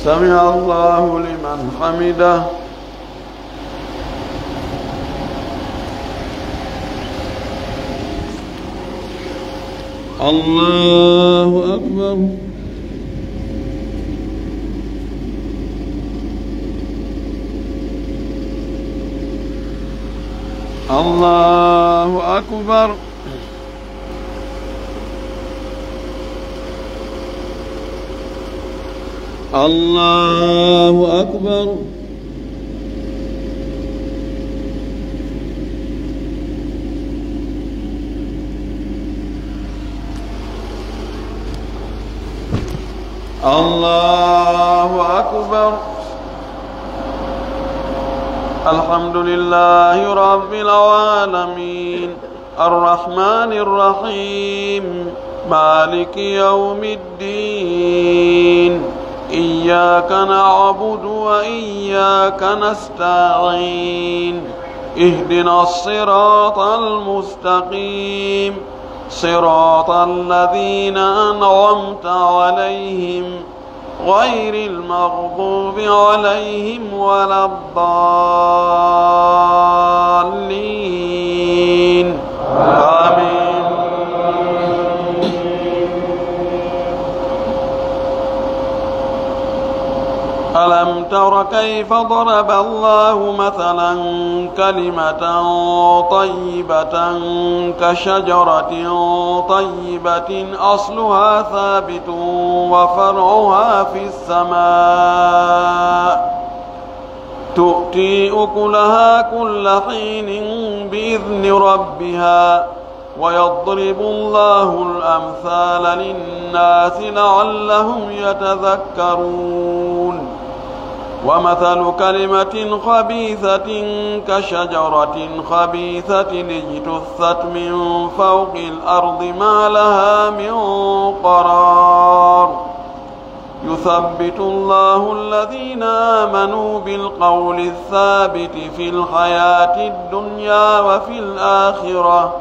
سمع الله لمن حمده. الله أكبر. الله أكبر. الله أكبر. الله أكبر. الحمد لله رب العالمين. الرحمن الرحيم. مالك يوم الدين. إياك نعبد وإياك نستعين. اهدنا الصراط المستقيم. صراط الذين أنعمت عليهم غير المغضوب عليهم ولا الضالين. آمين. ألم تر كيف ضرب الله مثلا كلمة طيبة كشجرة طيبة أصلها ثابت وفرعها في السماء تؤتي أكلها كل حين بإذن ربها ويضرب الله الأمثال للناس لعلهم يتذكرون. ومثل كلمة خبيثة كشجرة خبيثة اجتثت من فوق الأرض ما لها من قرار. يثبت الله الذين آمنوا بالقول الثابت في الحياة الدنيا وفي الآخرة،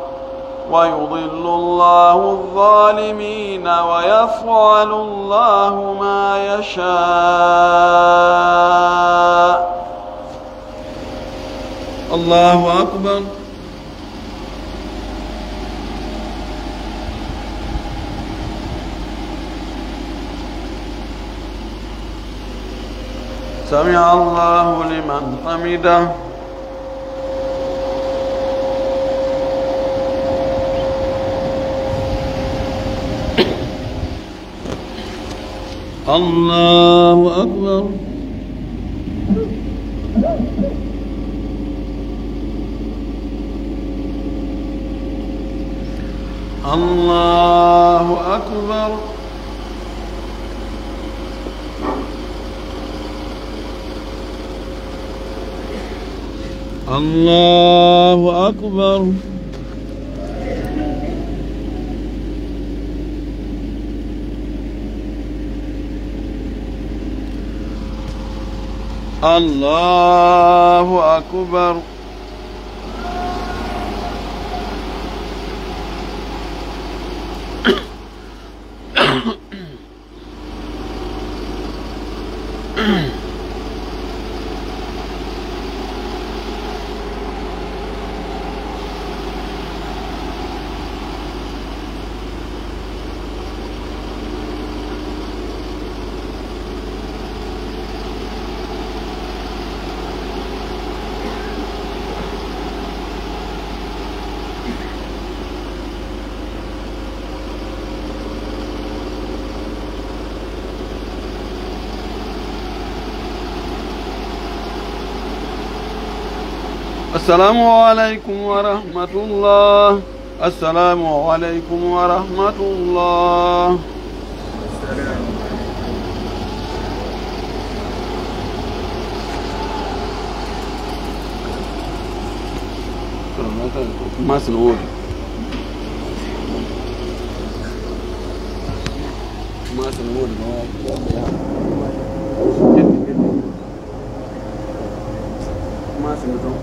ويضل الله الظالمين، ويفعل الله ما يشاء. الله أكبر. سمع الله لمن حمده. الله أكبر. الله أكبر. الله أكبر. الله أكبر. السلام عليكم ورحمة الله. السلام عليكم ورحمة الله. Masin wodi. Masin wodi no. Masin ton.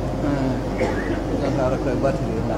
Zan fara kai batiri na.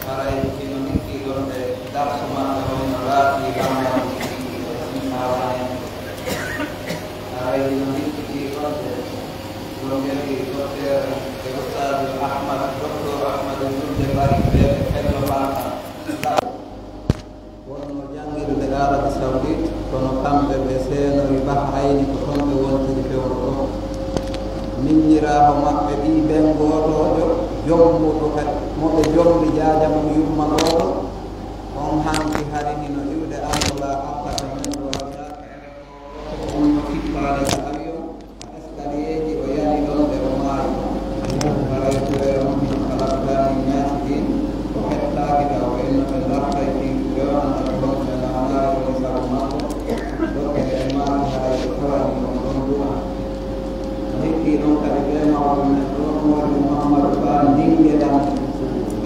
Haray hino nikki ɗon ɓe darsu maɓɓe on no laatii lamndaji ɗi e sinnaawani. Haray hino nikki ɗi ɗon ɓe Wonno janngidude Arabi Saudit, kono kamɓe ɓe seenori Bahrayni, ko ton ɓe wontiri fewndo ɗoo. Miñiraawo maɓɓe ɓii ben gootoojo, jombuɗo kadi, mo ɓe jombi jaaja mum yumma gooto, on hanki hari hino iwde Angola, arta ka men ɗoo, ko on no kippaade ka avion. Escalierji o yani ɗon ɓe o maayi. Haray ko e on hino kala ko daani ñaati ɗin, o hettaaki taw ɓe no ɓe lartay ɗin, ɓe o annda ko honto ɓe naamnaali woni sabu makko. Dokke e maaki haray ɓe tawani on ɗon du'a. O hikki ɗon kadi ɓe mawɓe men ɗon moodi Muhammadu Ba Ndinge Dam.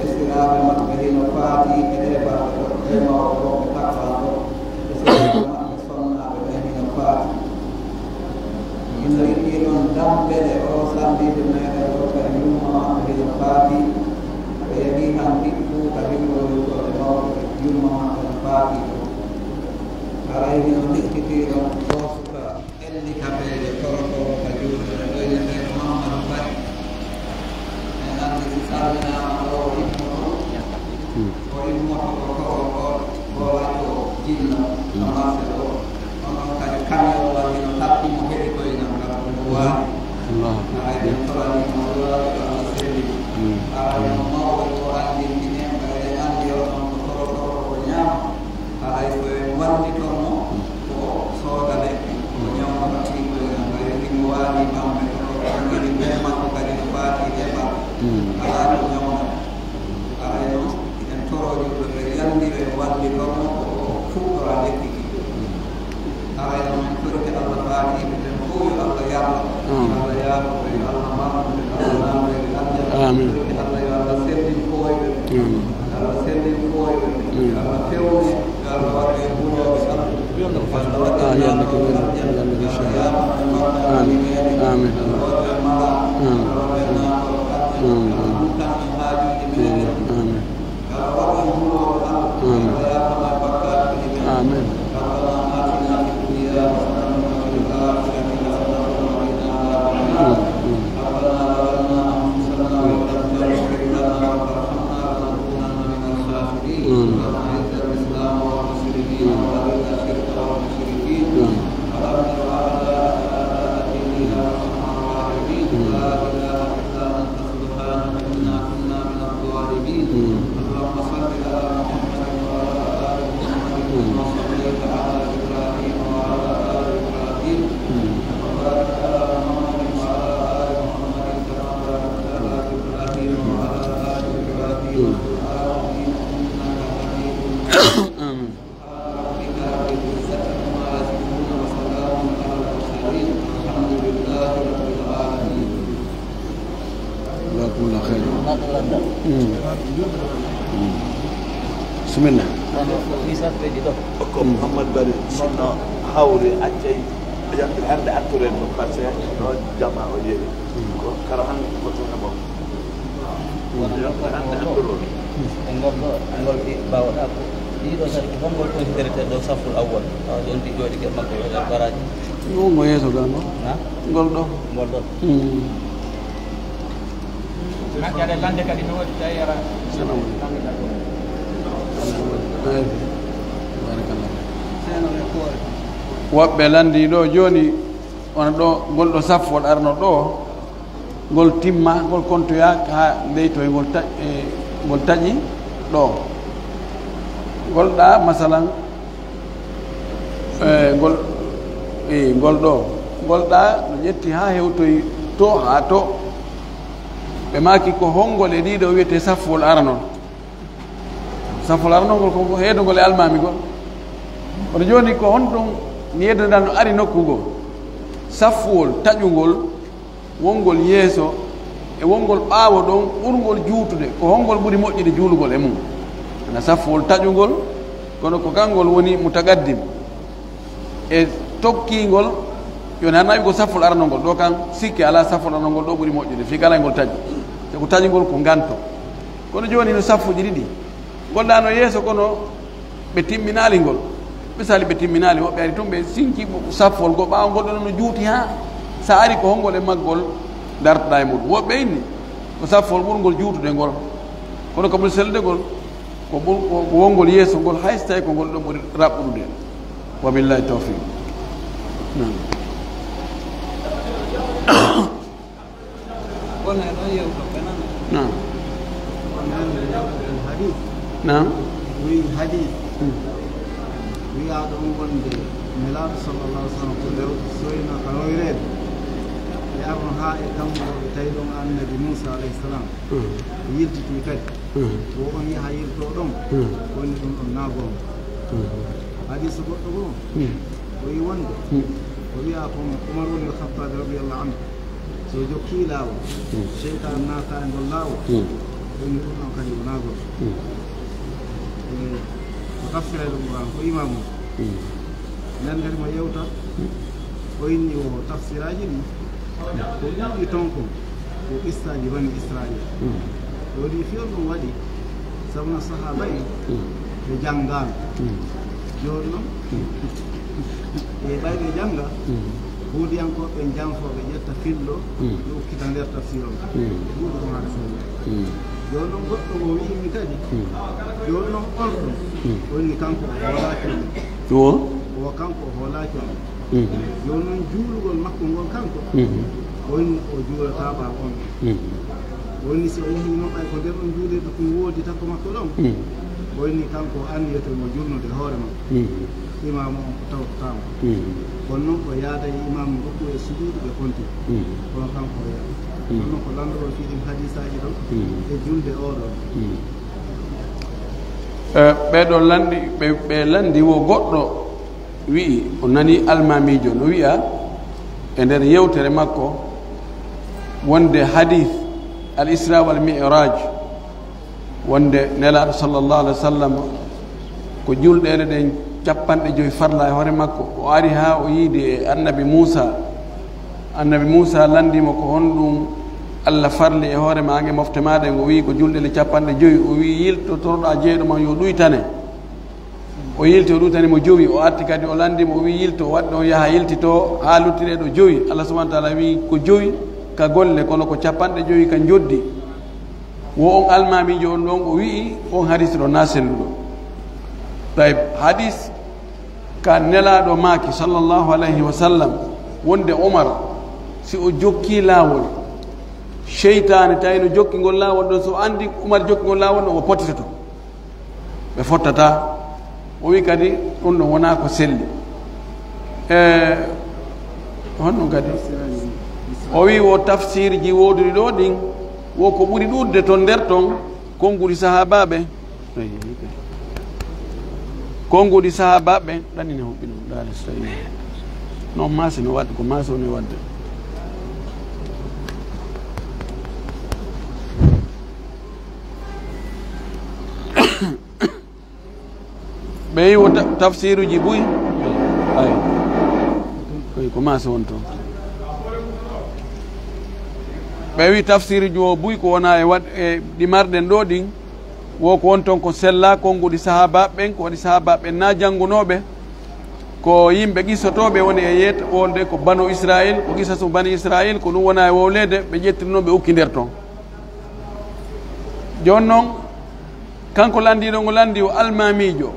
Esiraaɓe maɓɓe hino faati e ɗee balɗe ɗo, ɓe mawɓe ɗo ɓe takkan ɗo. Esiraaɓe maɓɓe sonnaaɓe ɓen hino faati. Hino yiɗi ɗon dammbele oo sanndiiɓe meɗen ɗoo kadi yumma maɓɓe hino faati. Ɓe yehii hanki Fuuta Hiwroyugol e mawɓe yumma maɓɓe no faati ɗoo. Haray hino hikkitii ɗon ɗoo suka ellikabeejo korokoro ka juulde ɗoyneteeɗo Mammadu Bari. En anndi si salminaama ɗoo o immoto. Hmm. O immoto ko, ko, ko, ko waɗo jinna, hmm, ka marché ɗoo. Onon kadi camion wallino tappi mo heɗi koyngal ngal, ko mo waali. Allahu Akbar. Haray ɓen torani mo duwaaɓe ko Allah selli. Hmm. Haray mo mawɓe ko anndintini en, ɓayde anndi onon ko toro toro ko ñaama. Haray ko en wallitor mo, ko sooda lekki, ko ñawma ka fii koyngal ngal. Haray ni mo waali ɓamɓe ko, ko anndini ɓen makko kadi no faati e ɓamɓe. Hmm. Alaa ko ñawna. Haray non, en torooji ko ɓe yalnira e wallitorno ko o fuɗɗora lekki ki. Haray non, en torike Allah faatiiɓe ɓen fow yo Allah yarno. Amin. Yo Allah yaafo ɓe, yo Allah marnu ɓe, yo Allah naamno ɓe aljana. Amin. En torike Allah yo Allah sellin koyɓe ɓen. Amin. Yo Allah sellin koyɓe ɓen. Amin. Yo Allah fewne, yo Allah waɗu en hulooɓe Allah. Yo Allah waɗu en naatooɓe aljana. Yo Allah yaafo ɓe, marnu ɓe. Amin. Amin. Yo Allah waɗu en malaaɓe. Amin. Yo Allah waɗu en naatooɓe aljana. Amin. Yo Allah ruttan en haajuuji meɗen. Amin. Amin. سبحانك إنا كنا من الظالمين. اللهم صل على محمد وعلى آل محمد كما صليت على إبراهيم وعلى آل إبراهيم. وبارك على محمد وعلى آل محمد كما باركت على إبراهيم وعلى آل إبراهيم في العالمين إنك حميد مجيد. آمين. سبحان ربك رب العزة عما يصفون وسلام على المرسلين والحمد لله رب العالمين. Jazakumullahu khairan. Mm. Mm. Bismillah. Ko Muhammad Bari, sinno hawri accay, hannde atturen ɗum, parce que ɗo jama o yewi. Mm. Ko kala hannde ko tun e makko. Kono e ngol ɗo, e ngol ɗi mbaawɗaa ko ɗiɗo tati, ko honngol ɗo hiterete ɗo saful awwal? Tawa ɗon ɗi jooɗike e makko, ɗo e baraaji. Ɗum mo yeeso gaa no? Na? Ngol ɗo. Ngol ɗo. Hmm. Moƴƴaade lande kadi no waɗi tawi ara. Salamu aleykum. Eey. Barakallah. Woɓɓe lanndii ɗo jooni, wona ɗo, ngol ɗo safwol arno ɗo. Ngol timma, ngol kontoya haa leytoy ngol ta-, e, ngol taƴi ɗo. Ngol ɗa, masalan, e, ngol, e, ngol ɗo. Ngol ɗa no ƴetti haa hewtoy to, haa to. Ɓe maaki ko honngol e ɗiɗo wiyetee safwol aranol. Safwol aranol ngol ko heedungol e almaami ngol. Kono jooni ko honɗum yeddande no ari nokku ngoo? Safwol taƴungol, wongol yeeso e wongol ɓaawo ɗon ɓurngol juutude, ko honngol ɓuri moƴƴude juulugol e mum? Ana safwol taƴungol, kono ko kangol woni mutaqaddim. E tokkiingol, jooni hannde ko safwol aranol ngol, ɗo kan sikke alaa, safwol aranol ngol ɗo ɓuri moƴƴude, fii kala ngol taƴi. Sabu taƴungol ko nganto. Kono jooni no saffuuji ɗiɗi. Ngol ɗa no yeeso, kono ɓe timminaali ngol. Misali, ɓe timminaali, woɓɓe ari tun ɓe sinki safwol goo, ɓaawo ngol ɗon no juuti haa. Sa ari ko honngol e maggol dartoɗaa e muɗum? Woɓɓe inni ko safwol ɓurngol juutude ngol. Kono ko ɓuri sellude ngol, ko ɓur-, ko, ko wongol yeeso ngol, hay so tawii ko ngol ɗon ɓuri raɓɓuɗude. Wa billahi tawfiq. Naam. Kono e ɗon yewta ko nan. Naam. Kono nan e yewta ko hadis. Naam. Wi hadis. Hmm. Wi'aa ɗon wonde Nelaaɗo sallallahu alaihi wasallam ko lew soyna ka hoyreede. E arno haa e kammu o ɓe tawi ɗon Annabi Muusa alayhi salam. Hmm. O yiltitoyi kadi. Hmm. Wo on yaha yiltoo ɗon. Hmm. Woni ɗum ɗon naagoo. Hmm. Hadis goɗɗo goo. Hmm. O wi'i wonde. Hmm. O wi'aa ko Umar ibn Khattab radiyallahu anhu. So jokkii laawol, hmm, seytaane naata e ngol laawol, hmm, ɗum ɗum ɗon kadi wonaa goɗɗo. Hmm. E ko tafsira e ɗum Qur'an, ko imaamu. Hmm. Nden kadi mo yewta, hmm, ko inni o tafsiraaji ɗin, ko ɗuuɗi ton kon, ko qissaaji Bani Israa'iila. Hmm. Ɗo ɗi fii on ɗum waɗi, sabu no sahaaba en, hmm, ɓe janngaano. Hmm. Jooni non, hmm, e ɓay ɓe jannga, hmm, huudiyankooɓe ɓen janfooɓe ƴetta fillo, hmm, ɓe ukkita nder tafsir on. Hmm. Ɗum ko haala sella. Hmm. Jooni non goɗɗo mo wi'imi kadi, hmm, jooni non on ɗon, hmm, woni kanko o hoolaaki on. Ɗum o? O kanko o hoolaaki on. Mhm. Jooni non juulugol makko ngol kanko, mhm, woni o juulataa ɓaawo on. Mhm. Woni si o yahii non ɓay ko nder ɗon juulirde ɗum woodi takko makko ɗon, mhm, woni kanko o anniyoto mo julnude hoore makko. Mhm. Imaamu on ko tawtotaamo. Mhm. Kono non o yaada e imaamu nokku e sujuudu ɓe konti. Mhm. Kono kanko o yaada. Mhm. Kono non ko lanndugol fii ɗin hadiisaaji ɗon, mhm, e julde oo ɗoo. Mhm. Eh, ɓee ɗoo lanndi, ɓe, ɓe lanndi wo goɗɗo wi'i, o nani almaamiijo no wi'a e nder yewtere makko wonde hadith al Isra wal Mi'raj, wonde Nelaaɗo sallallahu alaihi wa sallam ko julɗeele ɗen cappanɗe jowi farla e hoore makko. O ari haa o yiidi e Annabi Muusa. Annabi Muusa lanndi mo ko honɗum Allah farli e hoore maa e mofte maa ɗen. O wi'i ko julɗeele cappanɗe jowi. O wi'i yiltotoroɗaa jeyɗo maa yo ɗuytane. O yilti, o ɗuytani mo jowi, o arti kadi o lanndi mo, o wi'i, "Yilto," o waɗi ɗon yaha yiltitoo haa lutti ɗee ɗoo jowi. Allah subhanahu wa ta'ala wi'i, "Ko jowi ka golle, kono ko cappanɗe jowi ka njoddi." Wo on almaamiijo on ɗon, o wi'i, on hadis ɗon naa selluɗo. Tayyib, hadis ka Nelaaɗo maaki, sallallahu alayhi wa sallam, wonde Umar, si o jokkii laawol, seytaane tawi no jokki ngol laawol ɗon, so o anndi Umar jokki ngol laawol ɗon, o potitoto. Ɓe fottataa. O wi'i kadi, ɗum ɗon wonaa ko selli. E honɗum kadi? O wi'i wo tafsiirji wooduɗi ɗoo ɗin, wo ko ɓuri ɗuuɗude ton nder ton, konguɗi sahaabaaɓe. Konguɗi sahaabaaɓe, ɗan ina huɓɓi ɗum, ɗaale so tawi non maasi no waɗde, ko maasi woni waɗde. Ɓe yi wo ta-, tafsiruuji buy. Ay. Koy ko maasi won ton. Ɓe wi tafsiruuji o buy ko wona e waɗ-, e ɗi marɗen ɗo ɗin. Wo ko won ton ko sella, konguɗi sahaabaaɓe ɓen, ko waɗi sahaabaaɓe ɓen na janngunooɓe. Ko yimɓe qissotooɓe woni e yeet-, wonde ko Banu Israayil, ko qisasu Bani Israayil, ko ɗum wona e wowleede, ɓe ƴettiri non ɓe ukki nder ton. Jooni non, kanko landiiɗo ngo landi o almaamiijo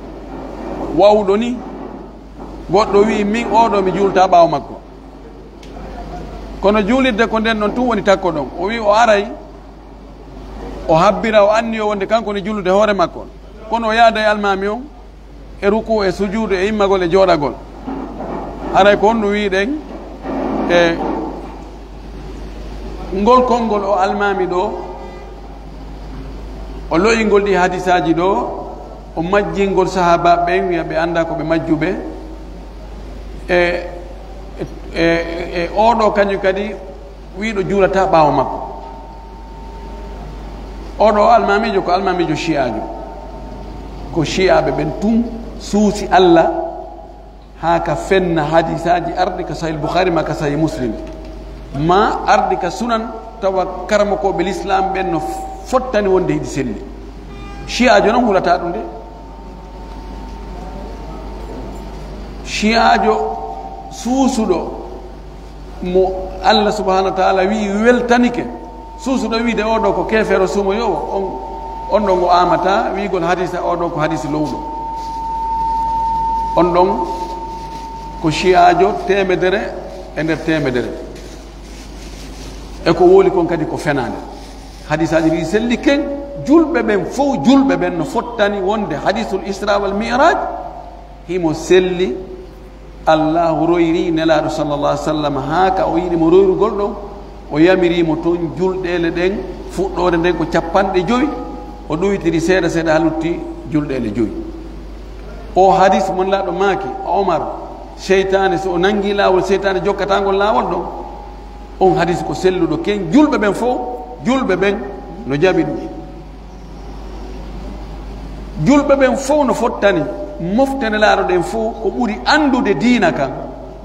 wawɗo ni, goɗɗo wi'i, "Min oo ɗoo mi juulta ɓaawo makko." Kono juulirde ko nden non tun woni takko ɗon. O wi'i o aray, o habbira, o anniyo wonde kanko woni juulude hoore makko. Kono o yaada e almaami on, e ruku, e sujuudu, e immagol, e jooɗagol. Haray ko honɗum wi'uɗen? E ngol konngol o almaami ɗo, o lo'ingol ɗi hadisaaji ɗo, o majjingol sahaabaaɓe ɓen, wi'a ɓe anndaa ko ɓe majjuɓe. E, e, e, e oo ɗoo kañum kadi, wi'uɗo juulata ɓaawo makko. Oo ɗoo almaamiijo ko almaamiijo shi'aajo. Ko shi'aaɓe ɓen tun suusi Alla haa ka fenna hadisaaji arɗi ka Sahih Bukhari maa ka Sahih Muslim. Maa arɗi ka sunan tawa karamokooɓe lislaam ɓen no fottani wonde hiɗi selli. Shi'aajo non hulata ɗum de. Shi'aajo suusuɗo mo Allah subhanahu wa ta'ala wi'i weltanike. Suusuɗo wi'ude oo ɗoo ko keefeero sumoyoowo, on On ɗon o aamataa wi'ugol hadiisa oo ɗoo ko hadiisi lowɗo. On ɗon ko shi'aajo teemedere e nder teemedere. E ko wowli kon kadi ko fenaande. Hadiisaaji ɗi selli ken, julɓe ɓen fow, julɓe ɓen no fottani wonde hadiisul Isra wal Mi'raaj himo selli. Allaahu royri Nelaaɗo sallallahu alaihi wasallam haa ka o yiɗi mo royrugol ɗon, o yamiri mo ton julɗeele ɗen, fuɗɗoode nden ko cappanɗe jowi, o ɗuytiri seeɗa seeɗa haa lutti julɗeele jowi. O hadiis mo Nelaaɗo maaki, Omar, seytaane, so o nangi laawol, seytaane jokkataa ngol laawol ɗon. On hadiis ko selluɗo, ken julɓe ɓen fow, julɓe ɓen no jaɓi ɗum. Julɓe ɓen fow no fottani mofte Nelaaɗo ɗen fow, ko ɓuri anndude diina kan,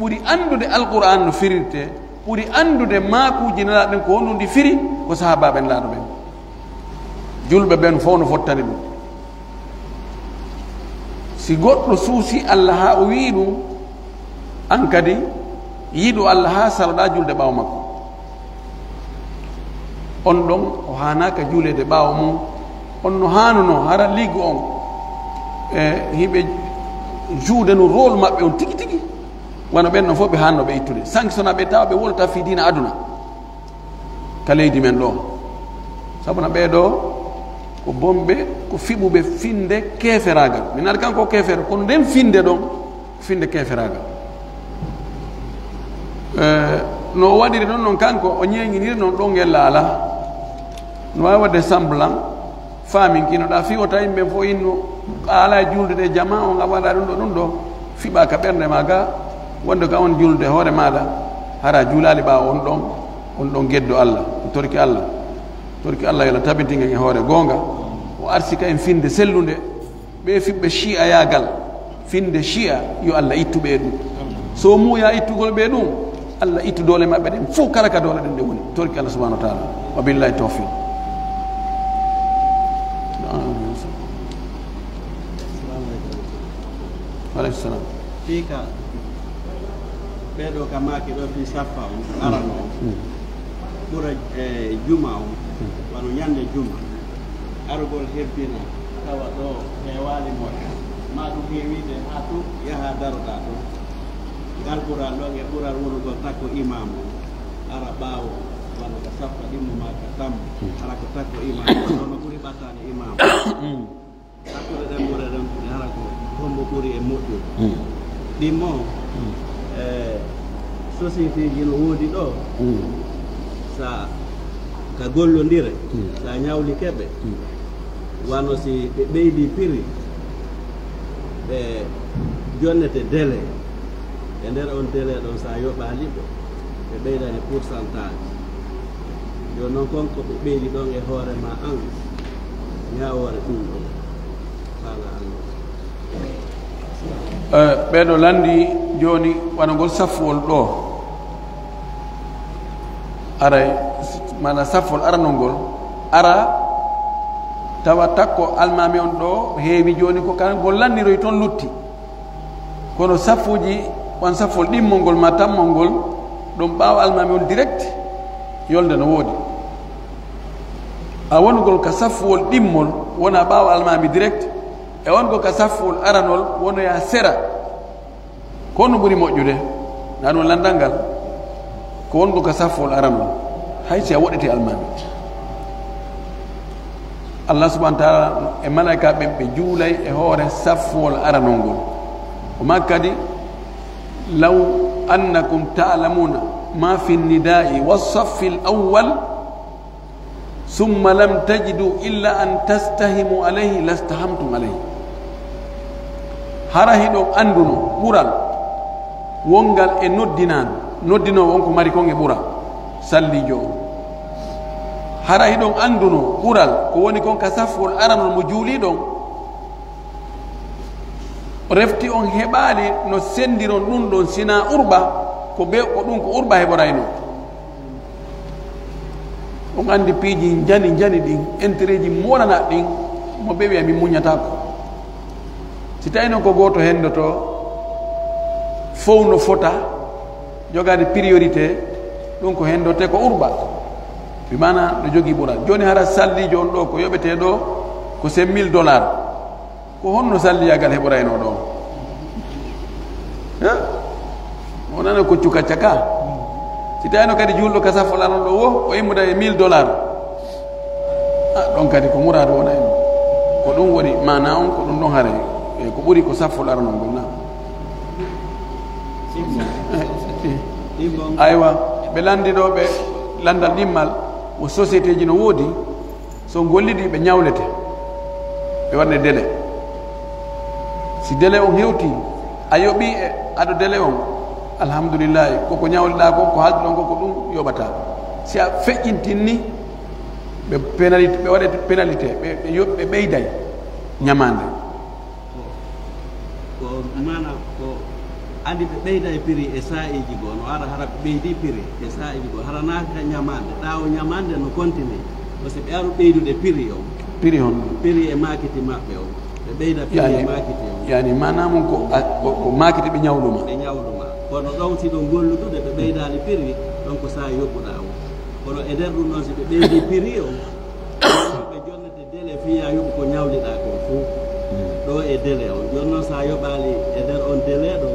ɓuri anndude Alqur'aan no firirtee, ɓuri anndude maakuuji Nelaaɗo ɗen ko honɗum ɗi firi, ko sahaabaaɓe Nelaaɗo ɓen. Julɓe ɓen fow no fottani ɗum. Si goɗɗo suusi Alla haa o wi'i ɗum, an kadi yiɗu Alla haa saloɗaa julde ɓaawo makko. On ɗon o haanaaka juuleede ɓaawo mum. On no haanunoo hara liigu on e hiɓe juude no rôle maɓɓe on tigi tigi. Wano ɓen non fof ɓe haannoo ɓe ittude. Sanction na ɓe tawa ɓe wolta fii diina aduna. Ka leydi men ɗoo. Sabu na ɓee ɗoo ko bonɓe, ko fiɓuɓe finnde keeferaagal. Mi naati kanko o keefeero, kono nden finnde ɗon, ko finnde keeferaagal. Eh, no o waɗiri ɗon non kanko, o ñeeŋiniri non ɗon ngel laala. No waawi waɗde semblant, faaminkinoɗaa fii wota yimɓe fof innu, a alaa e juulde ɗe jamaa on, a waɗa ɗum ɗo, ɗum ɗo. Fiɓaa ka ɓernde maa ga, wonde ka on juulde hoore maaɗa, hara juulaali ɓaawo on ɗon, on ɗon geddo Alla, on torki Alla. Torki Alla yo Alla tabintin en e hoore goonga, o arsika en finnde sellunde, ɓe fiɓɓe shi'ayaagal, finnde shi'a, yo Alla ittu ɓe ɗum. So muuyaa ittugol ɓe ɗum, Alla ittu doole maɓɓe ɗen fof kala ka doole ɗen ɗe woni. Torki Alla subhanahu wa ta'ala. Wa billahi tawfiq. Wa alaikum salam. Fii ka ɓee ɗoo ka maaki ɗoo fii saffa on, arano on, ɓura, eh, juma on, wano ñande juma. Arugol hebbina, tawa ɗoo heewaali moƴƴa. Maa ɗum heewiide haa tun yaha daroɗaa ɗon. Ngal ɓural ɗon e ɓural wonugol takko imaamu on. Ara ɓaawo, wano ka saffa ɗimmo maa ka tammo. Ara ko takko imaamu on, ɗon no ɓuri ɓattaade imaamu. Hakkunde ɗen ɓure ɗen, hara ko hombo ɓuri e moƴƴude. Ɗimmo, e société ji no woodi ɗoo, sa ka gollondire, sa ñawlike ɓe, wano si ɓe ɓeydi prix, ɓe jonnete délai. E nder on délai ɗon, sa yoɓaali ɓe, ɓe ɓeydane pourcentage. Jooni non kon ko ɓe ɓeydi ɗon e hoore ma an, ñaawoore ɗum ɗon. Faala Allah. Eh, ɓeeɗo lanndi jooni wano ngol safwol ɗoo. Aray, maanaa safwol aranol ngol, ara tawa takko almaami on ɗoo heewi jooni ko kan ngol lanndiroy ton lutti. Kono saffuuji, wan saffol ɗimmol ngol maa tammol ngol, ɗon ɓaawo almaami on direct, yolnde no woodi. A wonugol ka saffuwol ɗimmol, wona ɓaawo almaami direct, e wonugol ka saffuwol aranol, wonoya sera. Ko honɗum ɓuri moƴƴude? Ndaa ɗum lanndal ngal. Ko wonugol ka saffuwol aranol, hay si a woɗɗiti almaami. Allah subhanahu wa ta'ala e malaa'ika ɓen ɓe juulay e hoore saffuwol aranol ngol. O maaki kadi, "Law annakum ta'lamuna ma fi nida'i was saffil awwal, summa lam tajidu illa an tastahimu alayhi lastahamtum alayhi." Hara hiɗon annduno ɓural wongal e noddinaandu, noddinoowo on ko mari kon e ɓural, salliijo on. Hara hiɗon annduno ɓural ko woni kon ka safwol aranol mo juuliɗon, refti on heɓaali no senndiron ɗum ɗon, sinaa urba, ko be, ko ɗum ko urba heɓoraynoo. On anndi piiji njani njani ɗin, entereeji moolanaaɗi ɗin, mo ɓe wi'a min muññataako. Si tawi non ko gooto hendoto, fow no fota, jogaade priorité, ɗum ko hendotee ko urba. Bi maana no jogii ɓural. Jooni hara salliijo on ɗoo ko yoɓetee ɗoo, Ko sen mille dollars. Ko honno salliyaagal heɓoraynoo ɗon? Eh? Mo nana ko cuka caka. Si tawino kadi juulɗo ka safo laron ɗo wo, o immuda e mille dollars. Ah, ɗon kadi ko muraadu wonayno. Ko ɗum woni maana on, ko ɗum ɗon haray. E ko ɓuri ko safo laron on ɗon na. Eh, eh. Aywa, ɓe landi ɗo, ɓe landal ɗimmal, wo société ji no woodi, so gollidi ɓe ñawlete, ɓe waɗne délai. Si délai on hewti, a yoɓi e ado délai on, alhamdulillahi, koko ñawliɗaa kon, ko haalduɗon kon, ko ɗum yoɓata. Si a feƴƴintinni, ɓe pénalité, ɓe waɗete pénalité, ɓe, ɓe yo-, ɓe ɓeyday ñamaande. Ko, ko maana ko andi ɓe ɓeyda e prix e saa'iiji goo, no ara hara ɓe ɓeydi prix e saa'iiji goo, hara naa ka ñamaande, ɓaawo ñamaande no continue, ko si ɓe aru ɓeydude prix on. Prix on. Prix e maakiti maɓɓe on, ɓe ɓeyda prix e Yani, maakiti on. Yani maanaam on ko, a, ko, ko maakiti ɓe ñawluma. Ɓe ñawluma. Kono ɗon si ɗon golludude, ɓe ɓeydaali prix, ɗon ko saa yoɓuɗaa on. Kono e nder ɗum ɗon, si ɓe ɓeydi prix on, ɓe jonnete délai fii yaa yoɓu ko ñawliɗaa kon fow. Ɗo e délai on. Jooni non, so a yoɓaali e nder on délai ɗon,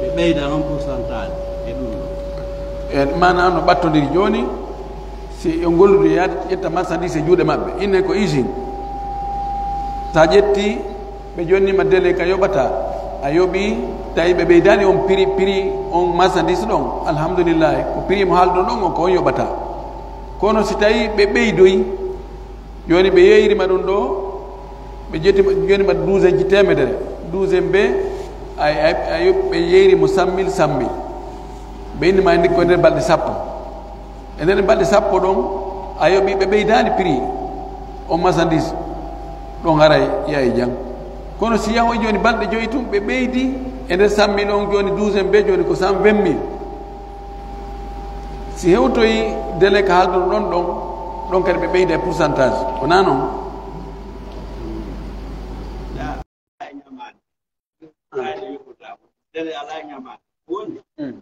ɓe ɓeydan on pourcentage e ɗum ɗon. E maanaam no ɓattondiri jooni, si yo gollude yaade ƴetta marchandise e juuɗe maɓɓe, inne ko usine. So a ƴetti, ɓe jonnima délai ka yoɓata, a yoɓi, tawi ɓe ɓeydaani on prix, prix on marchandise ɗon, alhamdulillahi, ko prix mo haalduɗon ɗon on, ko on yoɓata. Kono si tawi ɓe ɓeydoyi, jooni ɓe yeeyirima ɗum ɗo, ɓe ƴettima, jooni ma douzaine ji teemedere. Douzaine be, ay, ay, ay, ɓe yeeyri mo cent mille, cent mille. Ɓe inni ma andi ko nder balɗe sappo. E nder balɗe sappo ɗon, a yoɓi ɓe ɓeydaali prix on marchandise. Ɗon haray yahi jang. Kono si yahoy jooni balɗe joyi tun, ɓe ɓeydi e nder cent mille on jooni douzaine be jooni ko cent vingt mille. Si hewtoyi délai ka haalduno ɗon ɗon, ɗon kadi ɓe ɓeyda e pourcentage. Wonaa non? Délai alaa e ñamaande. Woni? Mm.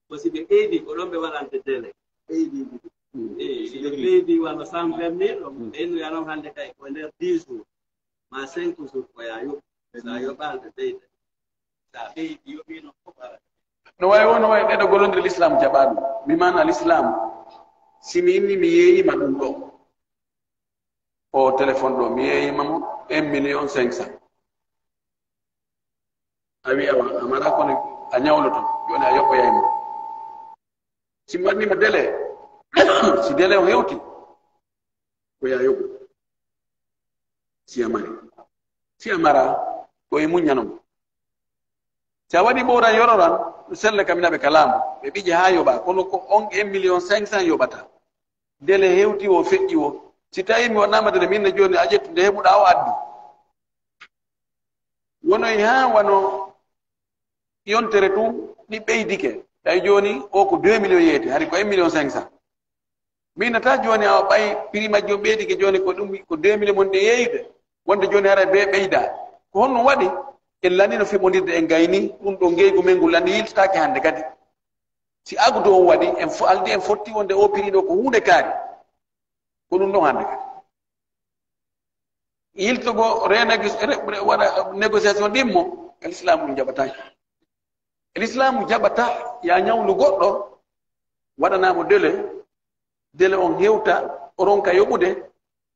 Ko si ɓe ɓeydi, ko ɗon ɓe waɗante délai. Ɓeydi. Mm. Eh, si ɓe ɓeydi wano cent vingt mille, mm, ɓe innoya non hannde kay ko nder dix jours, ma cinq jours ko ya yoɓu. Sa yoɓaali ɓe ɓeyda. Sa ɓeydi yoɓi non fof ara. No wayi wo, no wayi ɗeɗo golondiri l'islam jaɓaɗum. Mi maana l'islam, si mi inni mi yeeyima ɗum ɗo. O téléphone ɗo, mi yeeyima mo un million cinq cent. A wi'a wa, a mara kono a ñawloto, jooni a yoɓoyay mo. Si mi waɗnima délai, si délai o hewti, ko ya yoɓu. Si a mari. Si a mara, ko e muññano mo. Si a waɗi ɓooran yororan, ɗum sella ka mi naɓe ka laamu. Ɓe ɓiƴe haa yoɓa, kono ko on un million cinq cent yoɓata. Délai hewti wo, feƴƴi wo. Si tawi mi waɗnaama délai, min ne jooni a ƴettu nde heɓuɗaa o addu. Wonoy haa wano yontere tun ɗi ɓeydike. Tawi jooni o ko deux millions yeeti, hari ko un million cinq cent. Min nata jooni awa ɓay prix majjum ɓeydike jooni ko ɗum ko deux millions mon ɗi yeeyude. Wonde jooni haray bee ɓeyda. Ko honno waɗi? En lanndino fiɓondirde en gayni, ɗum ɗo ngeygu men ngu lanndi yiltataake hannde kadi. Si agudo on waɗi, en fo-, aldi en fotti wonde o prix ɗo ko huunde kaari. Ko ɗum ɗon hannde kadi. Yiltogo renégos-, re-, re-, waɗa négociation ɗimmo, e l'islam ɗum jaɓataake. E l'islam jaɓata ya ñawlu goɗɗo, waɗanaa mo délai, délai on hewta, o ronka yoɓude,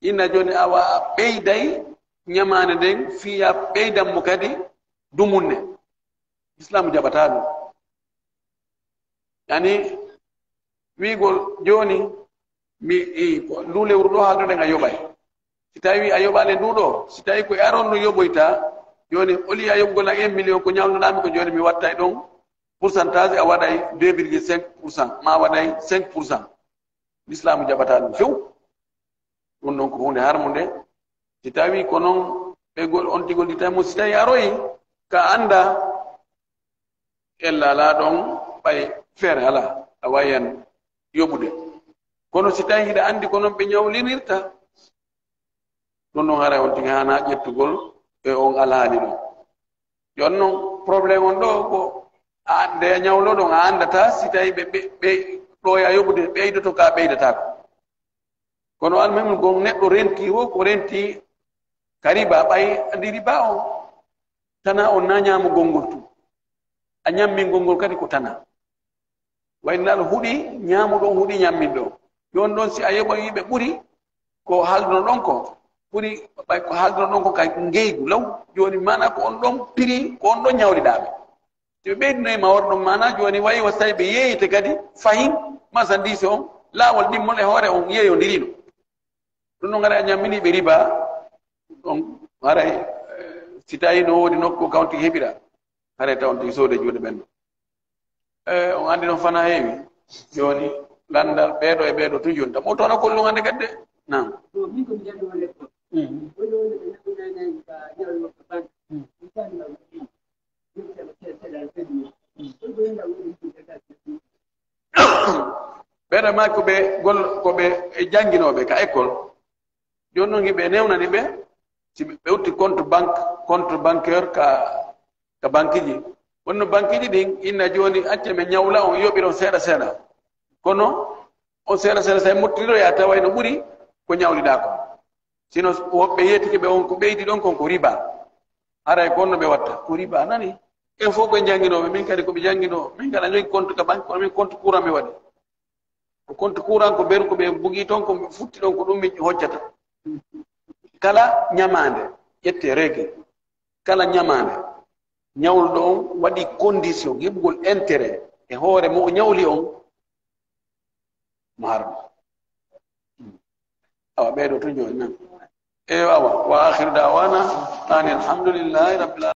inna jooni awa a ɓeyday ñamaande nden, fii ya ɓeydan mo kadi dumunne. Islaamu jaɓataa ɗum. Yani, wi'ugol jooni, mi, i, ko nduu lewru ɗoo haalduɗen a yoɓay. Si tawii a yoɓaali nduu ɗoo, si tawii ko e aron no yoɓoyta, jooni, oli a yoɓugol an un million ko ñaawnuɗaa mi ko, jooni mi wattay ɗon pourcentage, a waɗay deux virgule cinq pour cent, maa a waɗay cinq pour cent. Islaamu jaɓataa ɗum few. Ɗum ɗon ko huunde harmunde. Si tawii ko non ɓe gol-, on tigi gollitay mo, si tawii aroyi ka annda, ella alaa ɗon ɓay feere alaa, a waawi hen yoɓude. Kono si tawii hiɗa anndi ko non ɓe ñawlinirta, ɗum ɗon haray on tigi haanaa ƴettugol e on alhaali ɗon. Jooni non, problème on ɗoo ko a, nde a ñawlo ɗon, a anndataa si tawii ɓe, ɓe, ɓe ɗooya yoɓude, ɓeydoto ka ɓeydataako. Kono almuhimmu gon neɗɗo rentii wo, ko rentii Ka riba, ɓay andi riba on, tana on na ñaamugol ngol tun. A ñammingol ngol kadi ko tana. Way no huɗi ñaamuɗo on, huɗi ñamminɗo on. Jooni ɗon, si a yoɓoyi ɓe ɓuri ko haaldunoɗon kon, ɓuri ɓay ko haaldunoɗon kon ka ngeygu law. Jooni maanaa ko on ɗon piri, ko on ɗon ñawliɗaa ɓe. Si ɓe ɓeydinoyi ma worɗon maanaa, jooni wayi wa tawi ɓe yeeyete kadi fahin marchandise on, laawol ɗimmol e hoore on yeeyondiriino. Ɗum ɗon haray a ñamminii ɓe riba, on haray, eh, si tawii no woodi nokku ka on tigi heɓira, haray taw on tigi soodee juuɗe ɓen ɗon. Eh, on anndi non fanaa heewi. Jooni, lanndal, ɓee ɗoo e ɓee ɗoo tun jooni. Tan mo toona kolluŋ hannde kadi de. Naam. Mhm. Mhm. Ɓee ɗoo maa ko ɓe gol-, ko ɓe jannginooɓe ka école. Jooni non, hiɓe newnani ɓe, si ɓe, ɓe utti compte banque, compte bancaire ka, ka banqueji. Wonno banqueji ɗin, inna jooni, acce men ñawla on, yoɓiron seeɗa seeɗa. Kono, on seeɗa seeɗa, sa mottiro ya taway no ɓuri ko ñawliɗaa kon. Sino woɓɓe yeetike ɓe on ko ɓeydi ɗon kon ko riba. Haray ko honno ɓe watta? Ko riba, nani? En fof koye jannginooɓe, min kadi ko ɓe jannginoo. Min kadi a jogii compte ka banque, kono min compte courant mi waɗi. Ko compte courant ko beru ko ɓe bugii ton, ko futti ɗon, ko ɗum min hoccata. Kala ñamaande, ƴettee règle. Kala ñamaande, ñawluɗo on waɗi condition, heɓugol intérêt e hoore mo o ñawli on, mo harmi. Awa, ɓeydo to jooni nan. Ewa, awa. Wa akhiru da'wana anil hamdulillahi rabbil alamin.